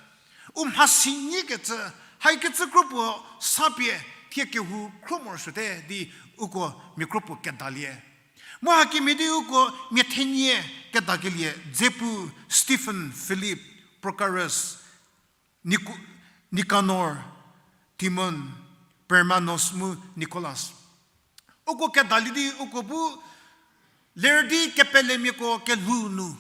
u mhasi nyikecü, haikecü kro puo sa pie thie kehou khro morosuote di uko mia kro puo kedalie. Mu hakemhie di uko mia thenie kedakelie dzepu Stephen, Philip, Prochorus, Niku-, Nikanor, Timon, Parmenas mu Nikolas. Uko kedalie di uko bu ler di kepelemiako kelhou nu,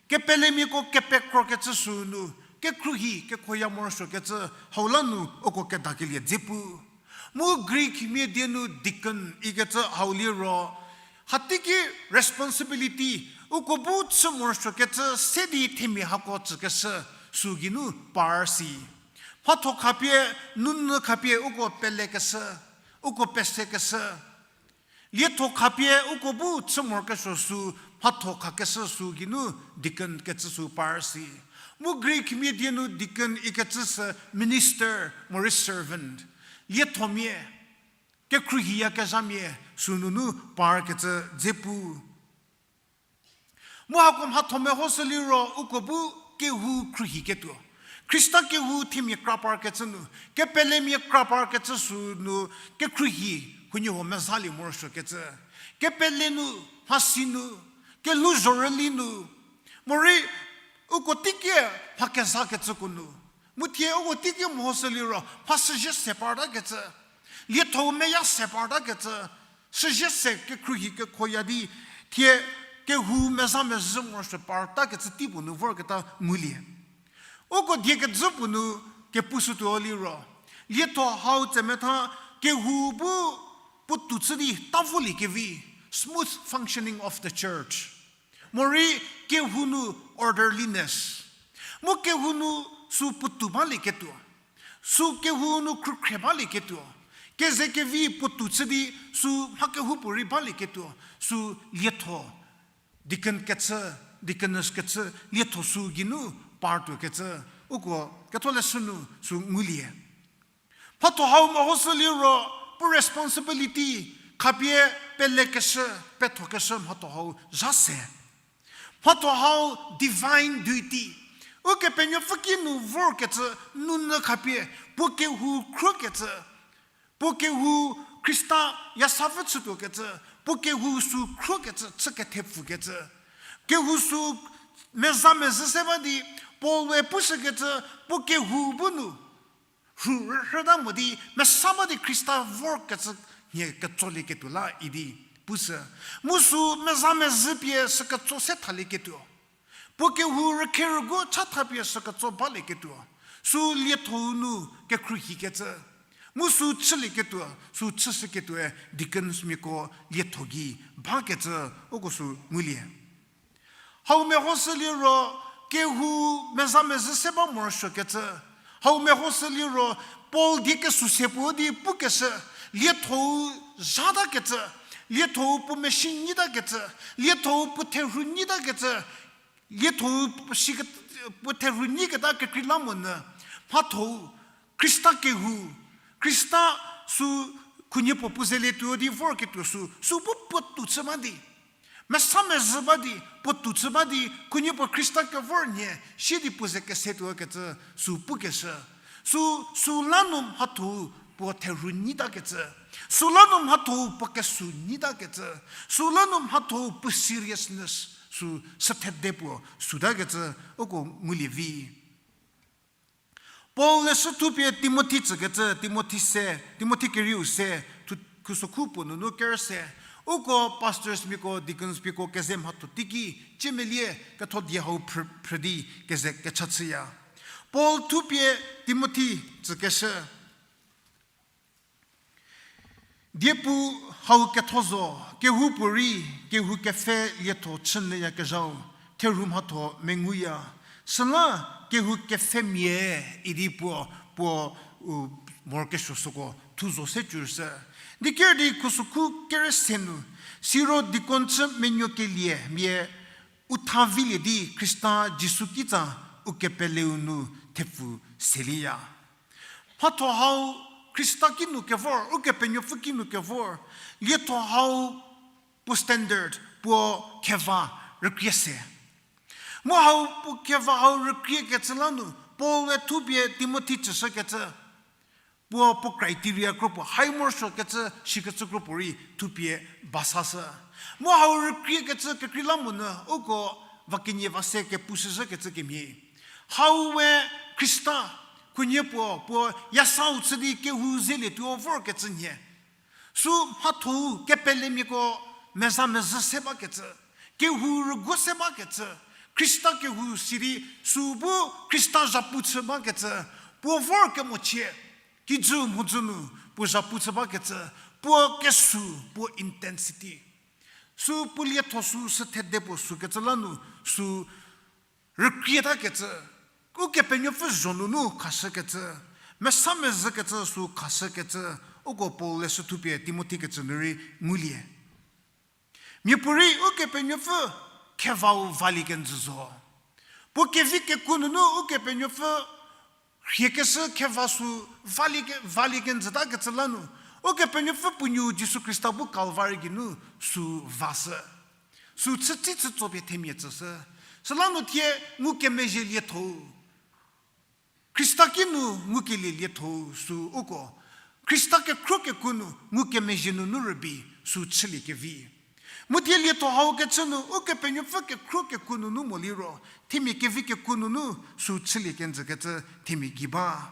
kepelemiako kepekrokecü sü nu, kekhruohi kekhoya morosuokecü hau la nu uko kedakelie dzepu. Mu Greek mia die nu deacon ikecü hau liro, hateiki responsibility, uko bu chü morosuokecü se di themia hako tsükeshü sü geinu par si. Mhatho khapie, nunu khapie uko pelekeshü, uko pesekeshü. Lietho khapie uko bu chü morokesuo sü, mhatho khakeshü sü geinu deacon kecü sü par si. Mu Greek mia die nu deacon ikecü sü minister morei servant. Liethomia, kekhruohiyakezhamia sü nunu parkecü dzepu. Mu hako mhatho mehoshü liro uko bu kehou khruohiketuo. Khrista kehou themia kra parkecü nu, kepelemia kra parkecü sü nu, kekhruohi huoniehuo mezalie morosuokecü. Kepele nu, mhasi nu, kelhouzho rüli nu, morei uko teiki mha kezakecüko nu. Mu thie uko teiki mehoshü liro mha süzhie se partakecü, lietho meya se partakecü, süzhie se kekhruohi kekhoya di, thie kehou meza mezhü morosuo partakecü tei puo nu vorketa ngulie. Uko die kejü puo nu kepushütuo liro, lietho hau tsemetha kehou bu puotou chü di tavoliekevi, smooth functioning of the church. Morei kehou nu orderliness. Mu kehou nu sü puotou balieketuo. Sü kehou nu khrükhrie balieketuo. Kezekevi puotou chü di sü mha kehoupuorei balieketuo. Sü lietho, deacon kecü, deaconess kecü, lietho sü geinu partuokecü, uko ketholeshü nu sü ngulie. Mhatho hau mehoshü liro, puo responsibility, khapie pelekeshü, pethokeshü mhatho hau zha se. Mhatho hau divine duty. Ukepenuopfü ki nu vorkecü nunu khapie, puo kehou khrokecü, puo kehou Khrista yasapfü chütuokecü, puo kehou sü khrokecü, chü kethepfükecü. Kehou sü meza mezhü se ba di, Paul-e pushükecü, puo kehou bu nu rhu rhüta mo di, mesa ba di Khrista vorkecü nhie ketsolieketula idi pushü. Mu sü meza mezhü pie sü ketso se thalieketuo. Puo kehou rükhe rüguo chatha pie sü ketso balieketuo. Sü lietho nu kekhruohikecü. Mu sü chülieketuo, sü chüshüketuoe deaconsmiako lietho gei bakecü uko sü ngulie. Hau mehoshü liro, kehou meza mezhü se ba morosuokecü. Hau mehoshü liro, Paul die kesuse puo di pukeshü, lietho-u zhatakecü, lietho-u puo machine nyitakecü, lietho-u puo therhu nyitakecü, lietho-u puo si ke-, puo therhu nyiketa kekreilamonyü, mhatho-u, Khrista kehou, Khrista sü khunhie puo puo zelietuo di vorketuo sü, sü bu puotou chü ba di, mesa mezhü ba di, puotou chü ba di, khunhie puo Khrista kevor nhie, sie di puo ze kesetuokecü, sü pukeshü. Sü, süla nu mhatho-u puo therhu nyitakecü. Süla nu mhatho-u puo kesu nyitakecü. Süla nu mhatho-u puo seriousness sü süthede puo sütakecü uko ngulie vi. Paul leshü thupie Timothi tsükecü, Timothi se, Timothi kerieu se, thu-, khusokhu puo nunu ker se, uko pastorsmiako, deaconsmiako keze mhatho teiki, ciemelie ketho die hau phrü-, phrü di keze kecha chüya. Paul thupie Timothi tsükeshü. Diepu Hau ketho zo, kehoupuorei, kehou kepfhe lietho chünyüyakezhau, therhu mhatho menguya. Süla kehou kepfhemia idi puo, puo, u, morokesuo süko thu zo se cüshü. Di ker di khusükhu kere se nu, siro deacon chü menuokelie mia u tha vilie di Khrista Jisu kitsa u kepeleu nu thepfu selieya. Mhatho hau Khrista kinu kevor, Ukepenuopfü kinu kevor, lietho hau puo standard, puo kheva rükrie se. Mu hau puo kheva hau rükriekecü la nu, Paul-e thupie Timothi tsüshükecü, puo, puo criteria kro puo, hai morosuokecü, shikecü kro puorei thupie basashü. Mu hau rükriekecü kekreilamonyü, uko va kenie va se kepushüzhükecü kemhie. Hau we Khrista, khunhie puo, puo yasau chü di kehou zelietuo vorkecü nhie. Sü mhatho-u kepelemiako meza mezhü se bakecü, kehou rüguo se bakecü, Khrista kehou sidi sü bu Khrista zhapu chü bakecü, puo vorkemochie, kijü mhodzü nu puo zhapu chü bakecü, puo kesü, puo intensity. Sü puo lietho sü sü thede puo sükecü la nu sü rükrieta kecü, Ukepenuopfü zho nunu khashükecü, mesa mezhükecü sü khashükecü, uko Paul-e sü thupie Timothi kecü nu rei ngulie. Miapuorei Ukepenuopfü khevau valie kenjü zo. Puo kevi kekuo nunu Ukepenuopfü rhiekeshü kheva sü valie ke-, valie kenjütakecü la nu, Ukepenuopfü puo nuou Jisu Khrista bu Kalvari geinu sü vashü. Sü chütsi chütso pie themia tsüshü. Süla nu thie ngukemezhie lietho-u, Khrista kinu ngukelie lietho-u sü uko, Khrista kekhro kekuo nu ngukemezhie nunu rübei sü chülie kevi. Mu thie lietho hau kechü nu Ukepenuopfü kekhro kekuo nunu mo liro, themia kevi kekuo nunu sü chülie kenjükecü themia gei ba.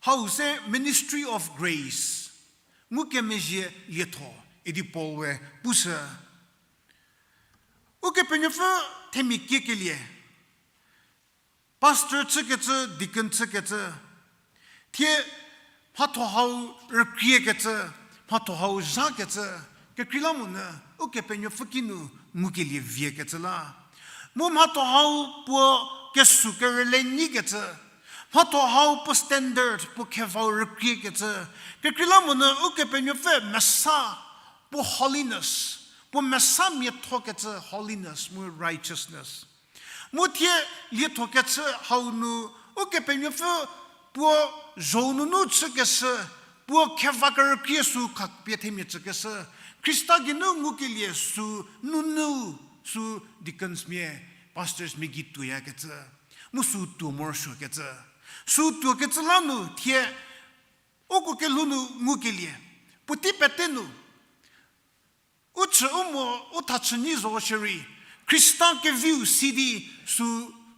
Hau se ministry of grace, ngukemezhie lietho, idi Paul we pushü. Ukepenuopfü themia kiekelie, pastor chükecü, deacon chükecü, thie mhatho hau rükriekecü, mhatho hau zhakecü, kekreilamonyü Ukepenuopfü kinu ngukelie viekecü la. Mu mhatho hau puo kesü kerüle nyikecü, mhatho hau puo standard, puo khevau rükriekecü, kekreilamonyü Ukepenuopfü mesa, puo holiness, puo mesa miathokecü holiness mu righteousness. Mu thie liethokechü hau nu Ukepenuopfü puo zho-u nunu chükeshü, puo kheva kerükrie sü khapie themia tsükeshü, Khrista geinu ngukelie sü nunu sü deacons mia, pastors mia gei tuoyakecü, mu sü tuo morosuokecü. Sü tuokecü la nu thie uko kelhou nu ngukelie, puotei pete nu u chü u mo, u thachü nyi zo shierei, Khrista keviu si di sü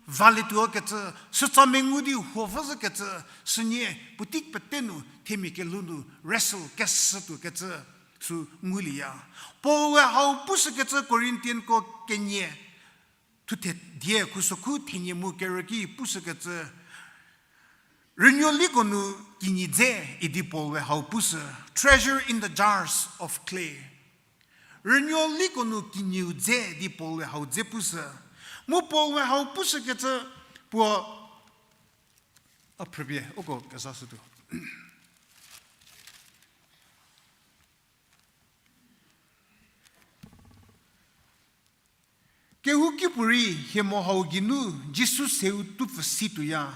valietuokecü, sütsa mengu di huo vozhükecü, sünie puotei pete nu themia kelhou nu wrestle keshütuokecü sü ngulieya. Paul-e hau pushükecü Corinthianko kenie, thuthe die khusokhu thenie mu kerü ki pushükecü, rünuo liko nu kinyi dze idi Paul-e hau pushü, treasure in the jars of clay. Rünuo liko nu kinyiu dze di Paul-e hau dze pushü. Mu Paul-e hau pushükecü puo, a phrüpie uko kezashütuo. Kehoukipuorei hie mo hau geinu Jisu seu tupfü situoya,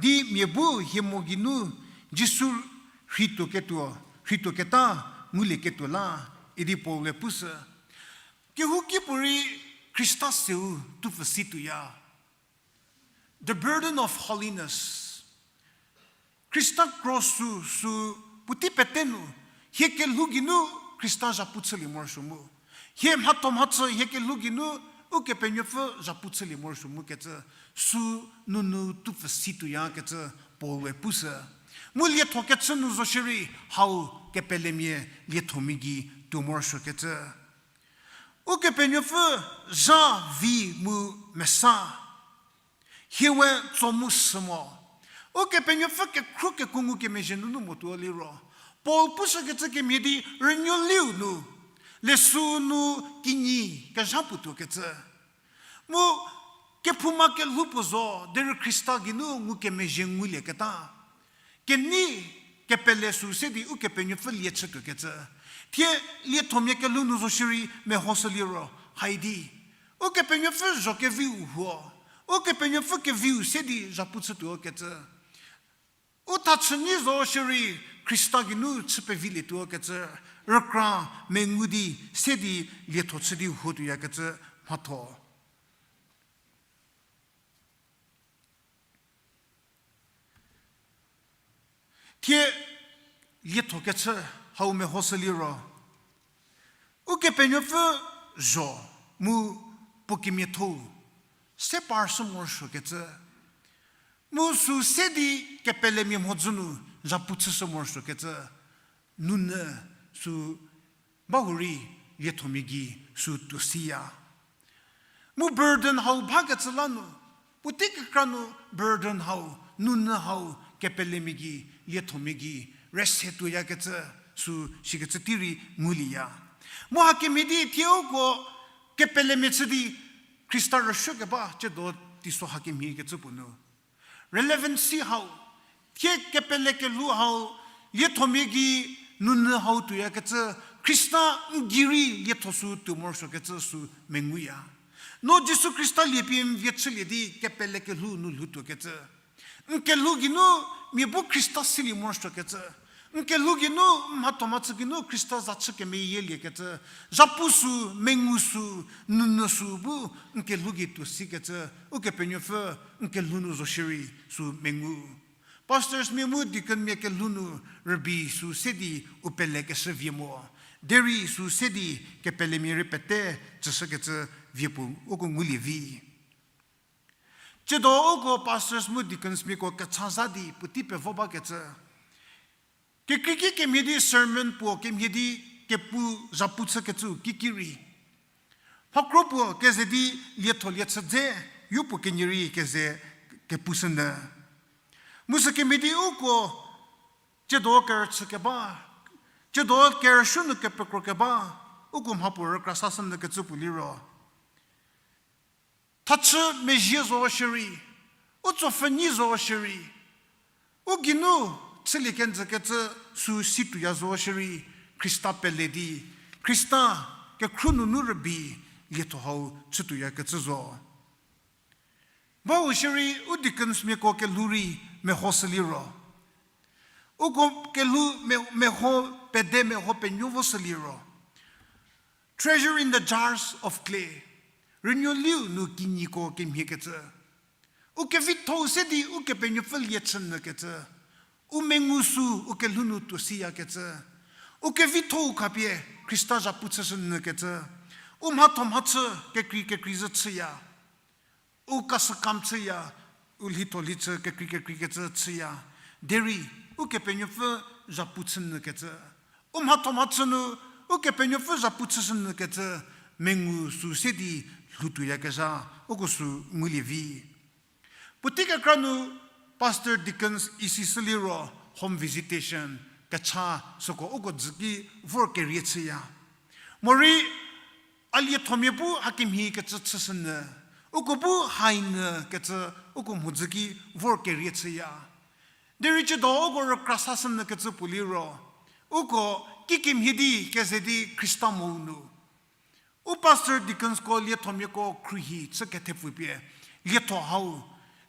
di mia bu hie mo geinu Jisu rhituoketuo, rhituoketa ngulieketuo la, idi Paul-e pushü. Kehoukipuorei Khrista seu tupfü situoya. The burden of holiness. Khrista cross sü, sü puotei pete nu, hie kelhou geinu Khrista zhapu chülie morosuo mu. Hie mhatho mhachü hie kelhou geinu Ukepenuopfü zhapu chülie morosuo mu kecü, sü nunu tupfü situoyakecü Paul-e pushü. Mu liethokechü nu zo shierei hau kepelemia liethomia gei tuo morosuokecü. Ukepenuopfü zha, vi mu mesa. Hie we tso mu sü mo. Ukepenuopfü kekhro kekuo ngukemezhie nunu motuo liro, Paul pushükecü kemhie di rünuoliu nu, leshü nu kinyi kezha puo tuokecü. Mu kephouma kelhou puo zo, derei Khrista geinu ngukemezhie ngulieketa. Kenei kepele sü se di Ukepenuopfü lie chütuokecü. Thie liethomia kelhou nu zo shierei mehoshü liro, haidi Ukepenuopfü zho keviu huo, Ukepenuopfü keviu se di zhapu chütuokecü. U thachünyi zo shierei Khrista geinu chü pevilietuokecü, rükra mengu di se di lietho chü di huo tuoyakecü mhatho. Thie liethokechü hau mehoshü liro, Ukepenuopfü zho mu puo kemiatho-u se parshü morosuokecü, mu sü se di kepelemia mhodzü nu zhapu chüshü morosuokecü, nunyü sü bahurei liethomia gei sü tuo siya. Mu burden hau bakecü la nu, puotei kekra nu burden hau, nunyü hau, kepelemia gei, liethomia gei rese tuoyakecü sü sikecü tei rei ngulieya. Mu hakemhie di thie uko kepelemia chü di Khrista rüsuokeba ciedo teiso hakemhie kecü puo nu relevancy hau, thie kepele kelhou hau, liethomia gei nunyü hau tuoyakecü, Khrista n gei rei lietho sü tuo morosuokecü sü menguya. No Jisu Khrista liepie n vie chülie di kepele kelhou nu lhoutuokecü. N kelhou geinu mia bu Khrista silie morosuokecü. N kelhou geinu, mhatho mhachü geinu Khrista za chü kemeyieliekecü. Zhapu sü, mengu sü, nunyü sü bu n kelhou gei tuo sikecü, Ukepenuopfü n kelhou nu zo shierei sü mengu. Pastorsmia mu deaconmia kelhou nu rübei sü se di u pelekeshü vie mo. Derei sü se di kepelemia rei pete tsüshükecü vie puo uko ngulie vi. Tsiedo uko pastors mu deaconsmiako kecha zha di puotei pevo bakecü. Kekreiki kemhie di sermon puo kemhie di kepu zhapu chükecü kiki rei. Mhakro puo keze di lietho lie chü dze, yopuo kenie rei keze kepushünyü. Mu sükemhie di uko tsiedo kerüchü keba, tsiedo kerüsuo nu kepekro keba, uko mhapuo rükra sashünyü kecü puo liro. Thachü mezhie zo shierei, u tsopfhünyi zo shierei, u geinu chülie kenjükecü sü situoya zo shierei, Khrista pele di, Khrista kekhruohi nunu rübei lietho hau chütuoyakecü zo. Bau shierei u deaconsmiako kelhou rei mehoshü liro. Uko kelhou me-, meho pede meho penuo voshü liro. Treasure in the jars of clay. Rünuoliu nu kinyiko kemhiekecü. U kevitho-u se di Ukepenuopfü lie chünyükecü. U mengu sü u kelhou nu tuo siyakecü. U kevitho-u khapie Khrista zhapu chüshünyükecü. U mhatho mhachü kekrei kekrei zhü chüya. U kasükam chüya, u lhitho lhichü kekrei kekreikecü chüya. Derei, Ukepenuopfü zhapu chünyükecü. U mhatho mhachü nu, Ukepenuopfü zhapu chüshünyükecü, mengu sü se di lhoutuoyakezha, uko sü ngulie vi. Puotei kekra nu, pastor deacons isishü liro home visitation, kecha süko uko dzü ki vor kerie chüya. Morei, a liethomia bu hakemhie kecü chüshünyü, uko bu hainyü kecü uko mhodzü ki vor kerie chüya. Derei chüdo uko rükra sashünyü kecü puo liro, uko kikemhie di keze di Khrista mou nu. U pastor deaconsko liethomiako khruohi chü kethepfupie, lietho hau,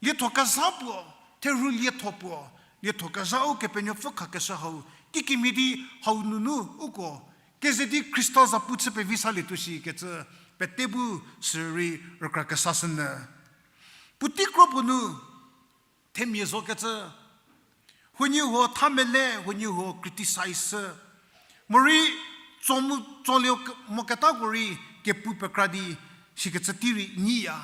lietho kezha puo, therhu lietho puo, lietho kezha Ukepenuopfü khakeshü hau, kikemhie di hau nunu uko, keze di Khrista zhapu chü pevi salietuo shi kecü, pete bu sürei rükra kesashünyü. Puotei kro puo nu, themia zokecü, huoniehuo tha mele, huoniehuo criticize shü. Morei tso mu, tsolie moketako rei kepu pekra di sikecü tei rei nyiya.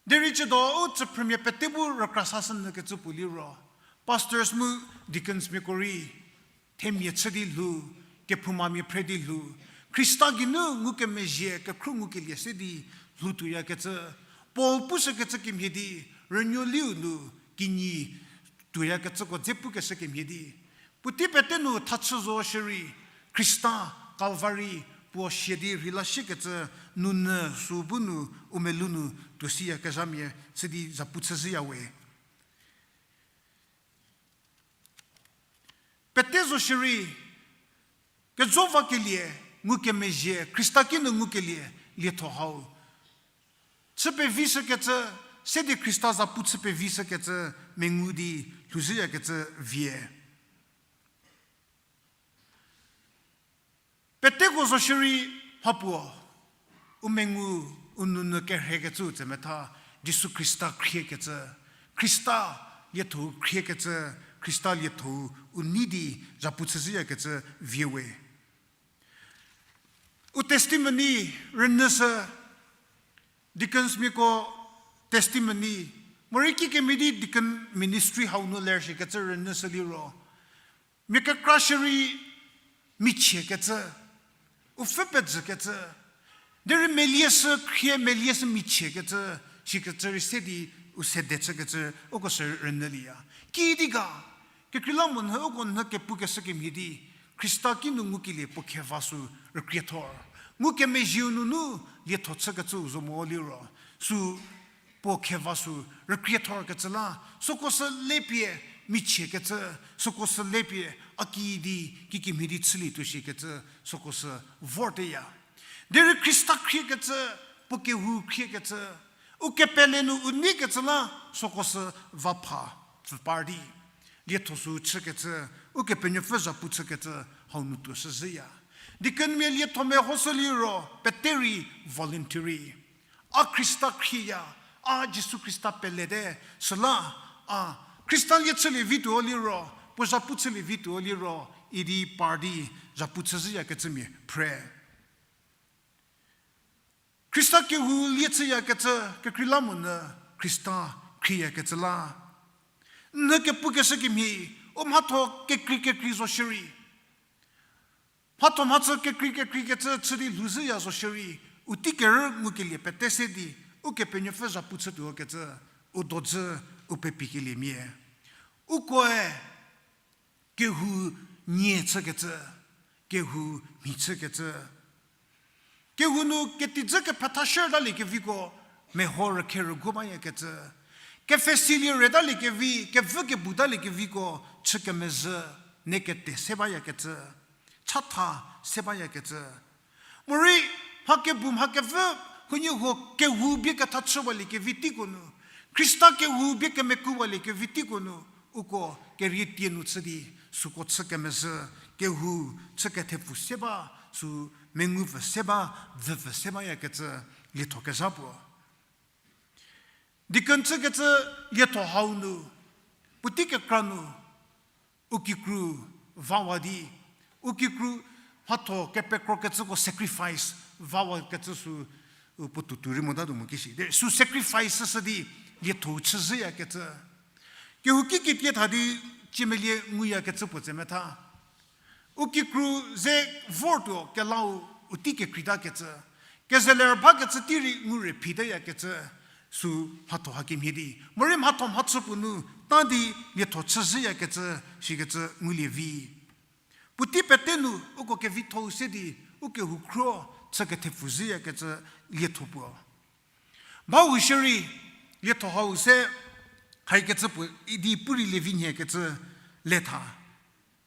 Derei chüdo u tsüphrümia pete bu rükra sashünyü kecü puo liro, pastors mu deaconsmiako rei, themia chü di lhou, kephoumamia phre di lhou, Khrista geinu ngukemezhie kekhruohi ngukelie se di lhoutuoyakecü, Paul pushükecü kemhie di, rünuoliu nu kinyi tuoyakecüko dze pukeshü kemhie di, Puotei pete nu thachü zo shierei, Khrista Calvary puo sia di rheila shiekecü, nounyü sü bu nu u melou nu tuo siyakezhamia chü di zhapu chüzhüya we. Pete zo shierei, kejo vakelie, ngukemezhie, Khrista kinu ngukelie, lietho hau chü pevishükecü, se di Khrista zhapu chü pevishükecü, mengu di lhouzhüyakecü vie. Peteko zo shierei mhapuo, u mengu, u nounyü kerhekecüu tsemetha, Jisu Khrista khriekecü, Khrista lietho-u khriekecü, Khrista lietho-u u nei di zhapu chüzhüyakecü vie we. U testimony rünyüshü, deaconsmiako testimony, morei kikemhie di deacon ministry hau nu ler shikecü rünyüshü liro, mia kekra shierei michiekecü, u pfhü pejükecü, derei melieshü khrie melieshü michiekecü, shikecü rei se di u sede chükecü uko sü rünyülieya. Kiüdi ga, kekreilamonyü uko nyü kepukeshü kemhie di, Khrista kinu ngukelie puo kheva sü rükriethor. Ngukemezhieu nunu lietho chükecüu zo mo liro, sü puo kheva sü rükriethorkecü la, süko sü lepie michiekecü, süko sü lepie a kiüdi kikemhie di chülietuo shikecü, süko sü vorteya. Derei Khrista khriekecü, puo kehou khriekecü, u kepele nu u neikecü la, süko sü va pha pfü par di lietho sü chükecü, Ukepenuopfü zhapu chükecü hau nu tuo shüzhüya. Deaconmia lietho mehoshü liro, pete rei voluntary. A Khrista khrieya, a Jisu Khrista pelete, süla, a Khrista lie chülie vituo liro, puo zhapu chülie vituo liro, idi par di zhapu chüzhüyakecümia phre. Khrista kehou lie chüyakecü, kekreilamonyü Khrista khrieyakecü la. Nyü kepukeshü kemhie, u mhatho kekrei kekrei zo shierei, mhatho mhachü kekrei kekreikecü chü di lhouzhüya zo shierei, u tei kerü ngukelie pete se di, Ukepenuopfü zhapu chütuokecü, u dojü, u pepikeliemia. Ukoe kehou nie chükecü, kehou mhi chükecü. Kehou nu ketijü kepethashü talie keviko meho rükhe rügu bayakecü. Kepfhesilie re talie kevi, kevü kebu talie keviko chü kemezhü, ne kete se bayakecü. Chatha se bayakecü. Morei mha kebu mha kevü huoniehuo kehou bie ketha chüwalie kevi teiko nu, Khrista kehou bie kemekuwalie kevi teiko nu, uko kerie tie nu chü di, süko chü kemezhü, kehou chü kethepfu se ba, sü mengu pfü se ba, vü pfü se bayakecü lietho kezha puo. Deacon chükecü lietho hau nu, puotei kekra nu, u kikru vawa di, u kikru mhatho kepekrokecüko sacrifice vawakecü sü, u puotou tuo rei motatuo mo kishi. Derei sü sacrifice shü di lietho chüzhüyakecü. Kehouki kitietha di ciemelie nguyakecü puo tsemetha. U kikru ze vortuo kelau u tei kekreitakecü. Kezeler bakecü tei rei ngu re phitayakecü. Sü mhatho hakemhie di. Morei mhatho mhachü puo nu ta di lietho chüzhüyakecü, shikecü ngulie vi. Puotei pete nu uko kevitho-u se di, u kehou khro chü kethepfu zhüyakecü lietho puo. Bau shierei, lietho hau se, haikecü puo idi pu rei lie vi nhiekecü letha.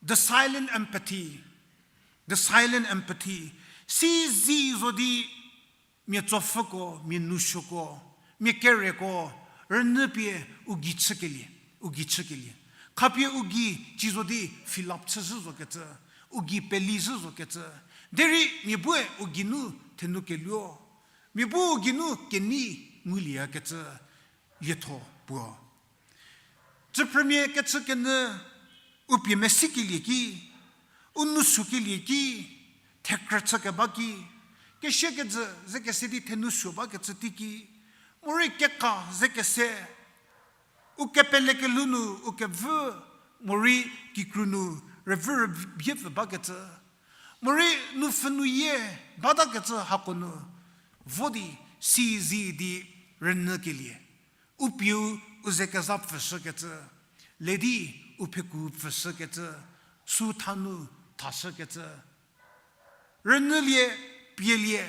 The silent empathy. The silent empathy. Sizi zo di mia tsopfhüko, mia nousuoko, mia kereko, rünyü pie u gei chükelie, u gei chükelie. Khapie u gei ci zo di fill up chüzhü zokecü, u gei peli zhü zokecü. Derei mia bue u gei nu thenu keluo. Mia bu u gei nu kenei ngulieyakecü lietho puo. Tsüphrümia kechükenyü u pie mesikelie ki, u nousuokelie ki, thekrü chükeba ki, kesiekejü ze kese di thenou suo bakecü teiki, morei keka ze kese, u kepelekelhou nu u kevü, morei kikru nu rüvü rübie pfü bakecü, morei nupfhü nuyie batakecü hako nu, vo di sizi di rünyükelie. U pieu u ze kezha pfhüshükecü, le di u pheku pfhüshükecü, Süu tha nu thashükecü. Rünyülie, pielie,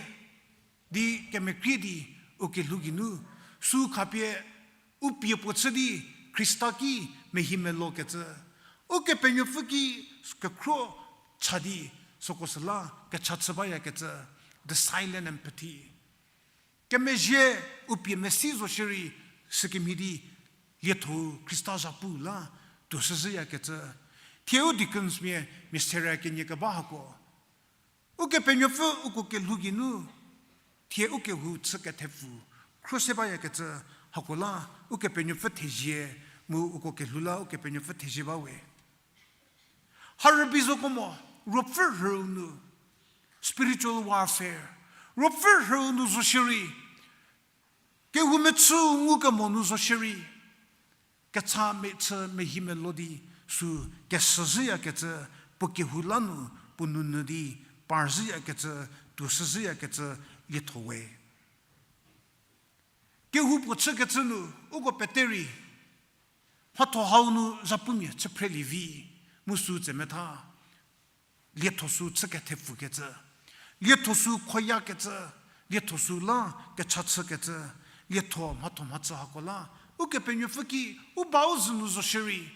di kemekrie di u kelhou geinu, süu khapie u pie puo chü di Khrista ki mehi melokecü. Ukepenuopfü ki kekhro cha di süko süla kecha chü bayakecü, the silent empathy. Kemezhie u pie mesi zo shierei sükemhie di lietho-u Khrista zhapu la tuo shüzhüyakecü. Thie u deaconsmia mia serie kenie keba hako. Ukepenuopfü uko kelhou geinu, thie ukehou chü kethepfu khro se bayakecü hako la, Ukepenuopfü thezie, mu uko kelhou la Ukepenuopfü thezie bawe. Ha rübei zoko mo, ruopfü rhüu nu, spiritual warfare. Ruopfü rhüu nu zo shierei, kehou mechü ngukemo nu zo shierei, kecha mechü mehi melo di sü keshüzhüyakecü, puo kehou la nu puo nounyü di parzhüyakecü, tuo shüzhüyakecü lietho we. Kehou puo chükecü nu, uko pete rei, mhatho hau nu zhapumia chü phrelie vi, mu sü tsemetha, lietho sü chü kethepfukecü, lietho sü khoyakecü, lietho sü la kecha chükecü, lietho mhatho mhachü hako la, Ukepenuopfü ki u bau zhü nu zo shierei,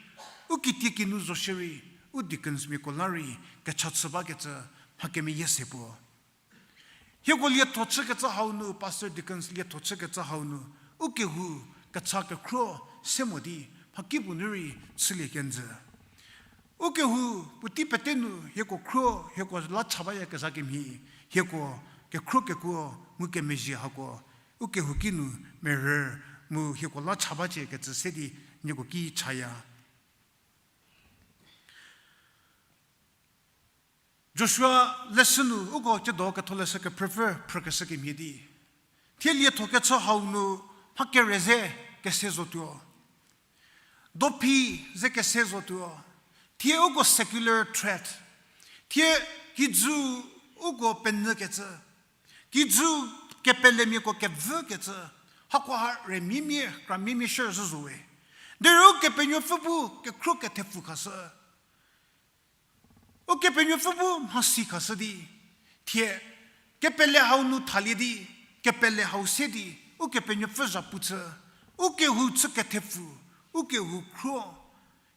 u kitieki nu zo shierei, u deaconsmiako la rei kecha chü bakecü mha kemeyie se puo. Hieko lietho chükecü hau nu, pastor, deacons lietho chükecü hau nu, ukehou kecha kekhro se mo di mhakipuo nu rei chülie kenjü. Ukehou puotei pete nu hieko khro, hieko la cha bayakezha kemhie, hieko kekhro kekuo mu kemezhie hako ukehou ki nu merü mu hieko la cha baciekecü se di nieko ki chaya. Joshua leshü nu uko tsiedo ketholeshü kephrüpfü phrükeshü kemhie di, thie lietho kechü hau nu mha kere ze kese zotuo, dophi ze kese zotuo, thie uko secular threat, thie kijü uko penyükecü, kijü kepelemiako kevükecü, hakoha remiemie kramiemia shü zhü zo we. Derei Ukepenuopfü bu kekhro kethepfu khashü. Ukepenuopfü bu mhasi khashü di, thie kepele hau nu thalie di, kepele hau se di Ukepenuopfü zhapu chü, ukehou chü kethepfu, ukehou khro,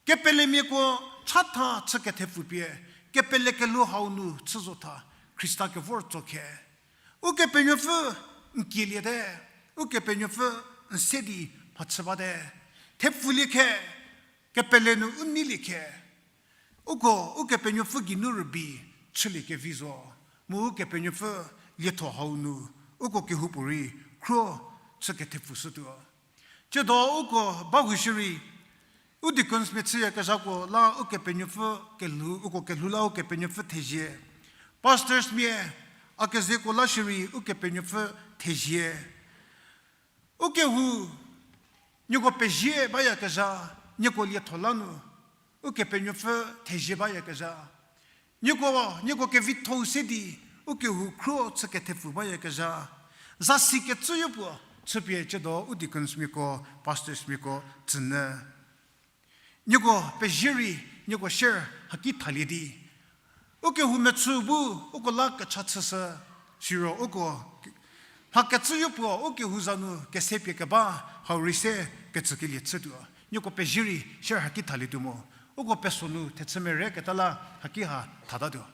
kepelemiako chatha chü kethepfu pie, kepele kelhou hau nu chü zotha Khrista kevor tso khe. Ukepenuopfü n kieliete, Ukepenuopfü n se di mhachü bate, thepfulie khe, kepele nu u neilie khe. Uko Ukepenuopfü geinu rübei chülie kevi zo, mu Ukepenuopfü lietho hau nu uko kehoupuorei khro chü kethepfushütuo. Tsiedo uko bahou shierei, u deaconsmia chüyakezhako la Ukepenuopfü kelhou, uko kelhou la Ukepenuopfü thezie. Pastorsmia a kezeko la shierei Ukepenuopfü thezie. Ukehou, nieko pezie bayakezha, nieko lietho la nu Ukepenuopfü thezie bayakezha. Nieko, nieko kevitho-u se di ukehou khro chü kethepfu bayakezha. Zasi kecüyo puo chüpie tsiedo u deaconsmiako, pastorsmiako tsünyü. Nieko pezie rei, nieko share haki thalie di, ukehou mechü bu uko la kecha chüshü, siro uko mha kecüyo puo ukehou za nu kese pie keba hau rei se kecükelie chütuo. Nieko pezie rei share haki thalietuo mo. Uko peso nu thechü mereketa la haki ha thatatuo.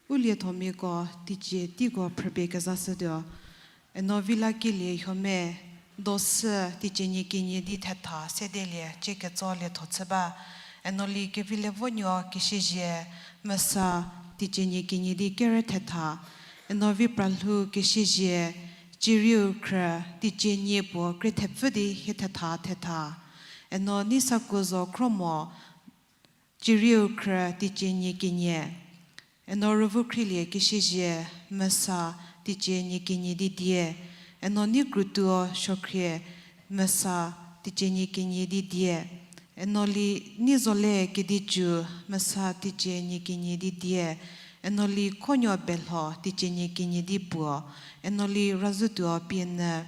U liethomiako teicie teiko phrüpie kezashütuo. Eno Vila Kelie Huome, dosü teicie nie kenie di thetha sedelie cie ketso lietho chü ba. Eno Li Kevilevonuo Kesiezie, mesa teicie nie kenie di kerü thetha. Eno Vipralhou Kesiezie, Cirieu Khrü, teicie nie puo krie thepfü di hie thetha thetha. Eno Neisakuo Zokhromo, Cirieu Khrü, teicie nie kenie. Eno Rüvükhrielie Kesiezie, mesa teicie nie kenie di die. Eno Neikrutuo Suokhrie, mesa teicie nie kenie di die. Eno li Neizolie Kedicü, mesa teicie nie kenie di die, eno li Khonuo Belho, teicie nie kenie di puo, eno li Razütuo Pienyü,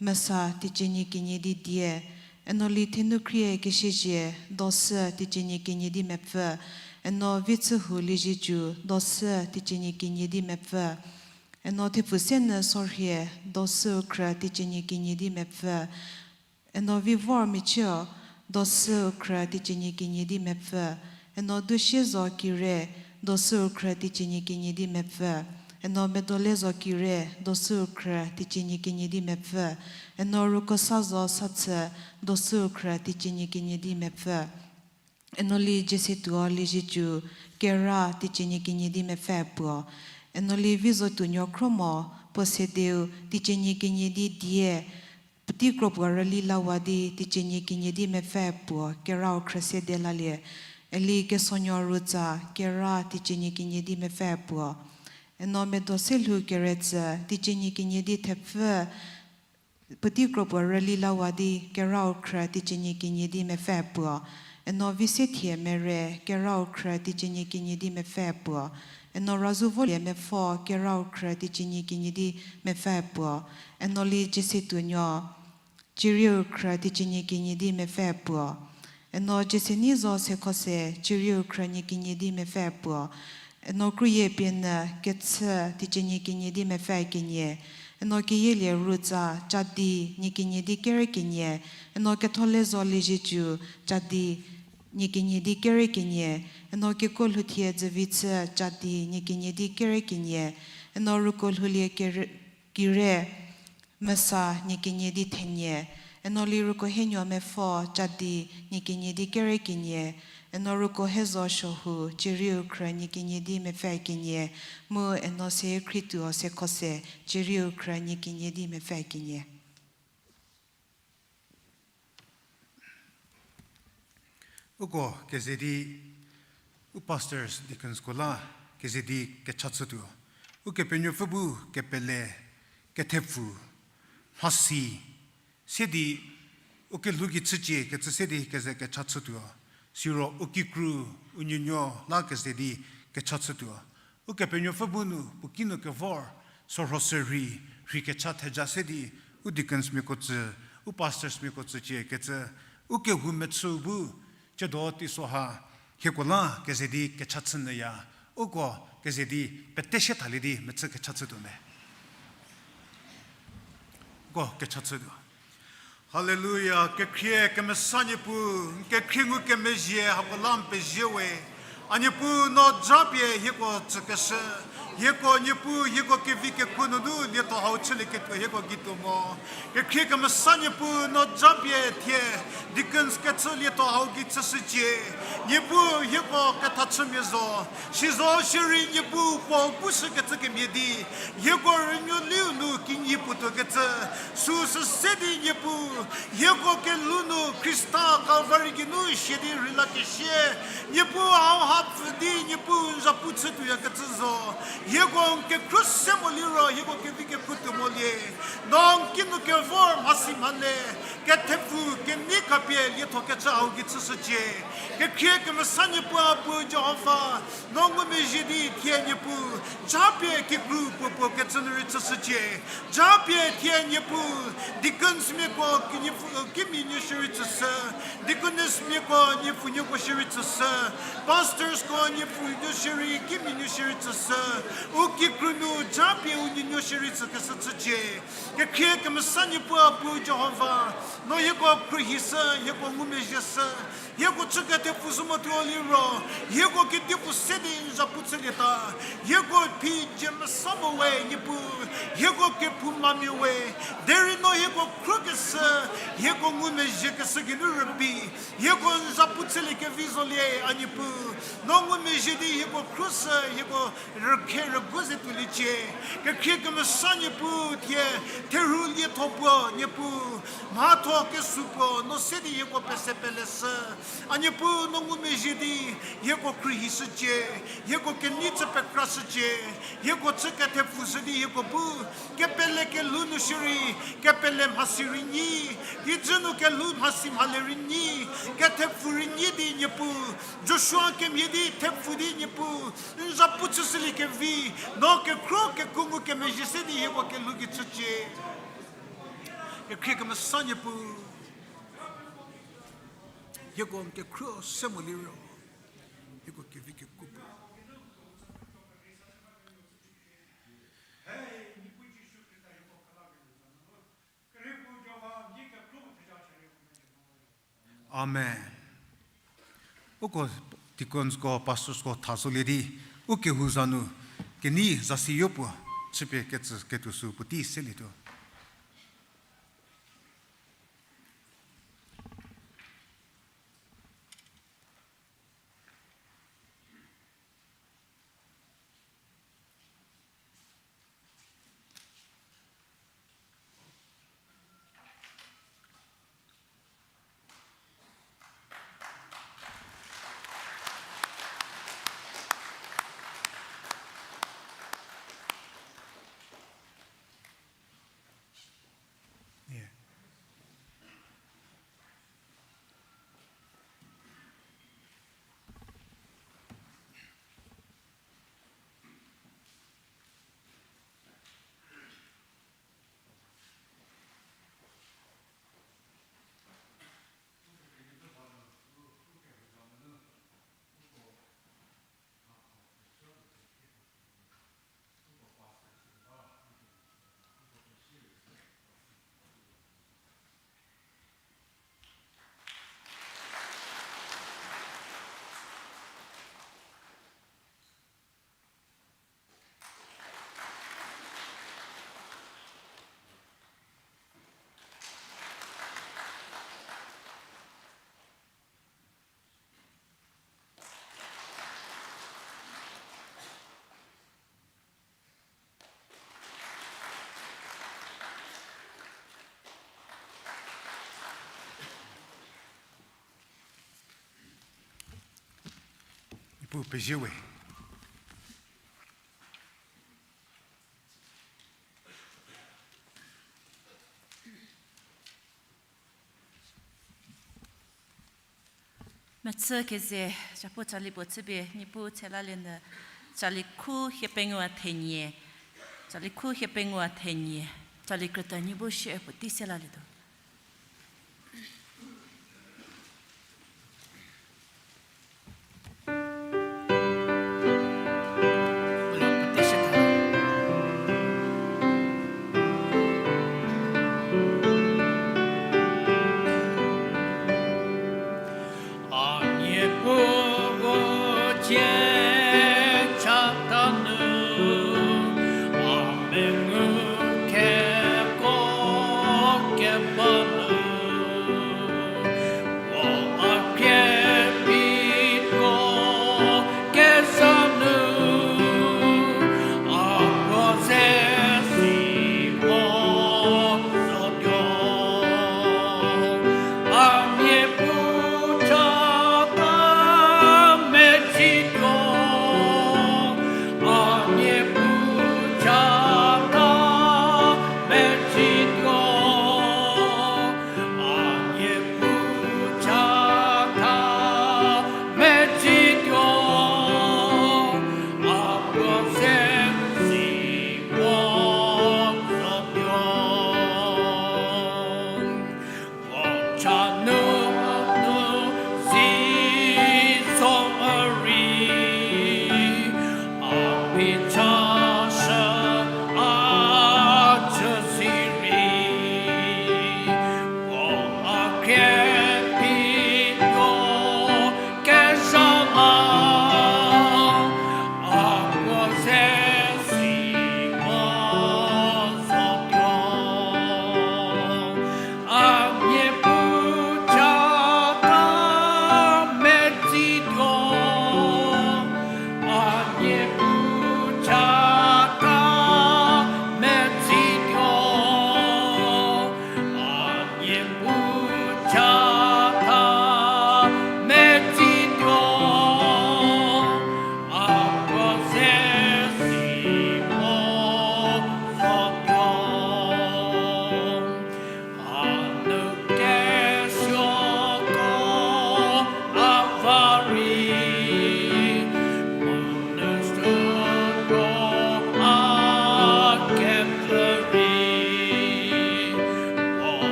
mesa teicie nie kenie di die, eno li Thenukhrie Kesiezie, dosü teicie nie kenie di mepfü, eno Vichühu Liezietsu, dosü teicie nie kenie di mepfü, eno Thepfusenyü Sorhie, dosü khrü teicie nie kenie di mepfü, eno Vivor Michüo, dosü khrü teicie nie kenie di mepfü, eno Dusiezo Kire, dosü khrü teicie nie kenie di mepfü, eno Medolezo Kire, dosü khrü teicie nie kenie di mepfü, eno Rukosazo Sathü, dosü khrü teicie nie kenie di mepfü, eno li Jiesetuo Liezietsu, kera teicie nie kenie di mepfü puo, eno li Vizotuonuo Khromo, puo sedeu teicie nie kenie di die, puotei kropuo rüli lawa di teicie nie kenie di mepfü puo, kerau khrü sede lalie, eli Kesonuo Rutsa, kera teicie nie kenie di mepfü puo, eno Medoselhou Keretsü, teicie nie kenie di thepfü, puotei kropuo rüli lawa di kerau khrü teicie nie kenie di mepfü puo, eno Visethie Mere, kerau khrü teicie nie kenie di mepfü puo, eno Razüvolie Mepfo, kerau khrü teicie nie kenie di mepfü puo, eno li Jiesetuonuo, cirieu khrü teicie nie kenie di mepfü puo, eno Jieseneizo Sekhose, cirieu khrü nie kenie di mepfü puo, eno Krüyie Pienyü, kechü teicie nie kenie di mepfü kenie, eno Keyilie Rutsa, cadi nie kenie di kere kenie, eno Ketholezo Liezietsu, cadi nie kenie di kere kenie, eno Kekolhouthie Dzüvichü, cadi nie kenie di kere kenie, eno Rukolhoulie Kire, kire, mesa nie kenie di thenie, eno li Rukohenuo Mepfo, cadi nie kenie di kere kenie, eno Rukohezo Suohu, cirieu khrü nie kenie di mepfü kenie, mu eno Sekhrietuo Sekhose, cirieu khrü nie kenie di mepfü kenie. Uko keze di, u pastors, deaconsko la keze di kecha chütuo. Ukepenuopfü bu kepele, kethepfu, mhasi, se di, u kelhou gei chücie kecü se di keze kecha chütuo. Siro u kikru, u nuonuo la keze di kecha chütuo. Ukepenuopfü bu nu puo kinu kevor, sorho sürhei, rhei kecha theja se di, u deaconsmiako tsü, u pastorsmiako tsücie kecü, u kehou mechü bu, ciedo teiso ha, hieko la keze di kecha chünyüya, uko keze di pete sie thalie di mechü kecha chütuo me. Uko kecha chütuo. Haleluya, kekhrie kemesa Niepuu, n kekhrie ngukemezhie hako la n pezie we. A Niepuu no japie hieko tsükeshü, hieko Niepuu hieko kevi kekuo nunu lietho hau chülieketuo hieko gei tuo mo. Kekhrie kemesa Niepuu no japie thie deacons kechü lietho hau gei chüshücie. Niepuu hieko kethachümia zo, sizo shierei Niepuu Paul pushükecü kemhie di, hieko rünuoliu nu kinyi puotuokecü, süsü se di Niepuu, hieko kelhou nu Khrista Kalvari geinu sia di rheilakesie, Niepuu hauha pfü di Niepuu n zapu chütuoyakecü zo, hieko n kekhro se mo liro hieko kevi kekuo tuo molie, no n kinu kevor mhasi mhale, kethepfu kenei khapie lietho kechü hau gei chüshücie. Kekhrie kemesa Niepuu a Puo Jihova, no ngumezhie di thie Niepuu, japie kikru puopuo kecü nu rei chüshücie. Japie thie Niepuu, deaconsmiako ki-, Niepuu, kimia nuo shierei tsüshü, deaconessmiako Niepuu nuoko shierei tsüshü, pastorsko Niepuu nuo shierei kimia nuo shierei tsüshü, u kikru nu japie u nuonuo shierei tsükeshü chücie. Kekhrie kemesa Niepuu a Puo Jihova, no hieko khruohishü, hieko ngumezhieshü, hieko chü kethepfu zhü motuo liro, hieko kedipuo se di n zapu chülieta, hieko phijü mesa mo we Niepuu, hieko kephoumamia we, derei no hieko khrokeshü, hieko ngumezhiekeshü geinu rübei, hieko n zapu chüliekevi zolie a Niepuu, no ngumezhie di hieko khroshü, hieko rükhe rügu ze tuoliecie. Kekhrie kemesa Niepuu thie, therhu lietho puo Niepuu, mhatho kesuo puo no se di hieko Ko pese peleshü. A Niepuu, no ngumezhie di, hieko khruohi shücie, hieko kenei chü pekra shücie, hieko chü kethepfu shü di hieko bu kepele kelhou nu shierei, kepele mhasi rei nyi, kijü nu kelhou mhasi mhale rei nyi, kethepfu rei nyi di Niepuu, Joshua kemhie di thepfu di Niepuu, n za pu chüshülie kevi, no kekhro keku ngukemezhie se di hieko kelhou ki chücie. Kekhrie kemesa Niepuu, hieko n kekhro se mo liro, hieko kevi kekuo pu. Amen. Uko deaconsko, pastorsko tha zolie di, u kehou za nu, kenei zasi yopuo, chüpie ketsü ketuo sü puotei selietuo. Niepuu pezie we. Mechü keze, chapuo tsali puo chüpie Niepuu tshe lalie nyü, tsali khu hiepengou a thenie, tsali khu hiepengou a thenie, tsali krüta nyi bu shie puotei se lalietuo. A Niepuu, cie chatha nu a mengu keko keba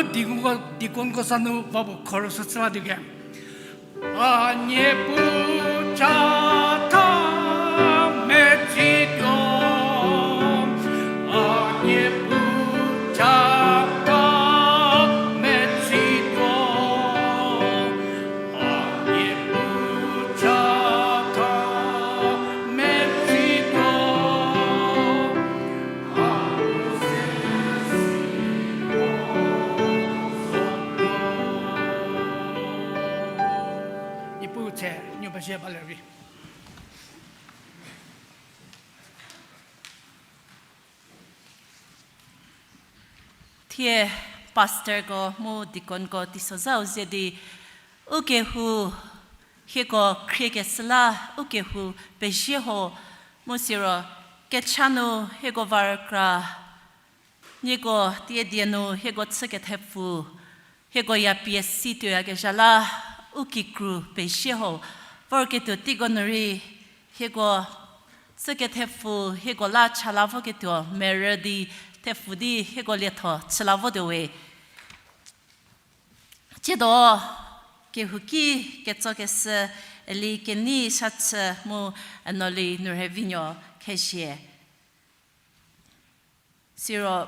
Deaconko, deaconko sa nu va puo chorus chü la di ke. A Niepuu chatha metsituo, a Niepuu chatha metsituo, a Niepuu chatha metsituo. Niepuu tse, nuo pezie ba ler vi. Thie pastorko mu deaconko teisozhau ze di, u kehou hieko khriekeshü la, u kehou pezie ho, mu siro kecha nu hieko va rükra, nieko tiedie nu hieko chü kethepfu, hieko ya pie si tuoyakezha la, u kikru pezie ho, vorketuo teiko nu rei, hieko chü kethepfu, hieko la cha la voketuo merü di thepfu di hieko lietho chü la votuo we. Tsiedo kehouki ketsokeshü Eli Kenei Shachü mu Enoli Nurhevinuo Khezhie. Siro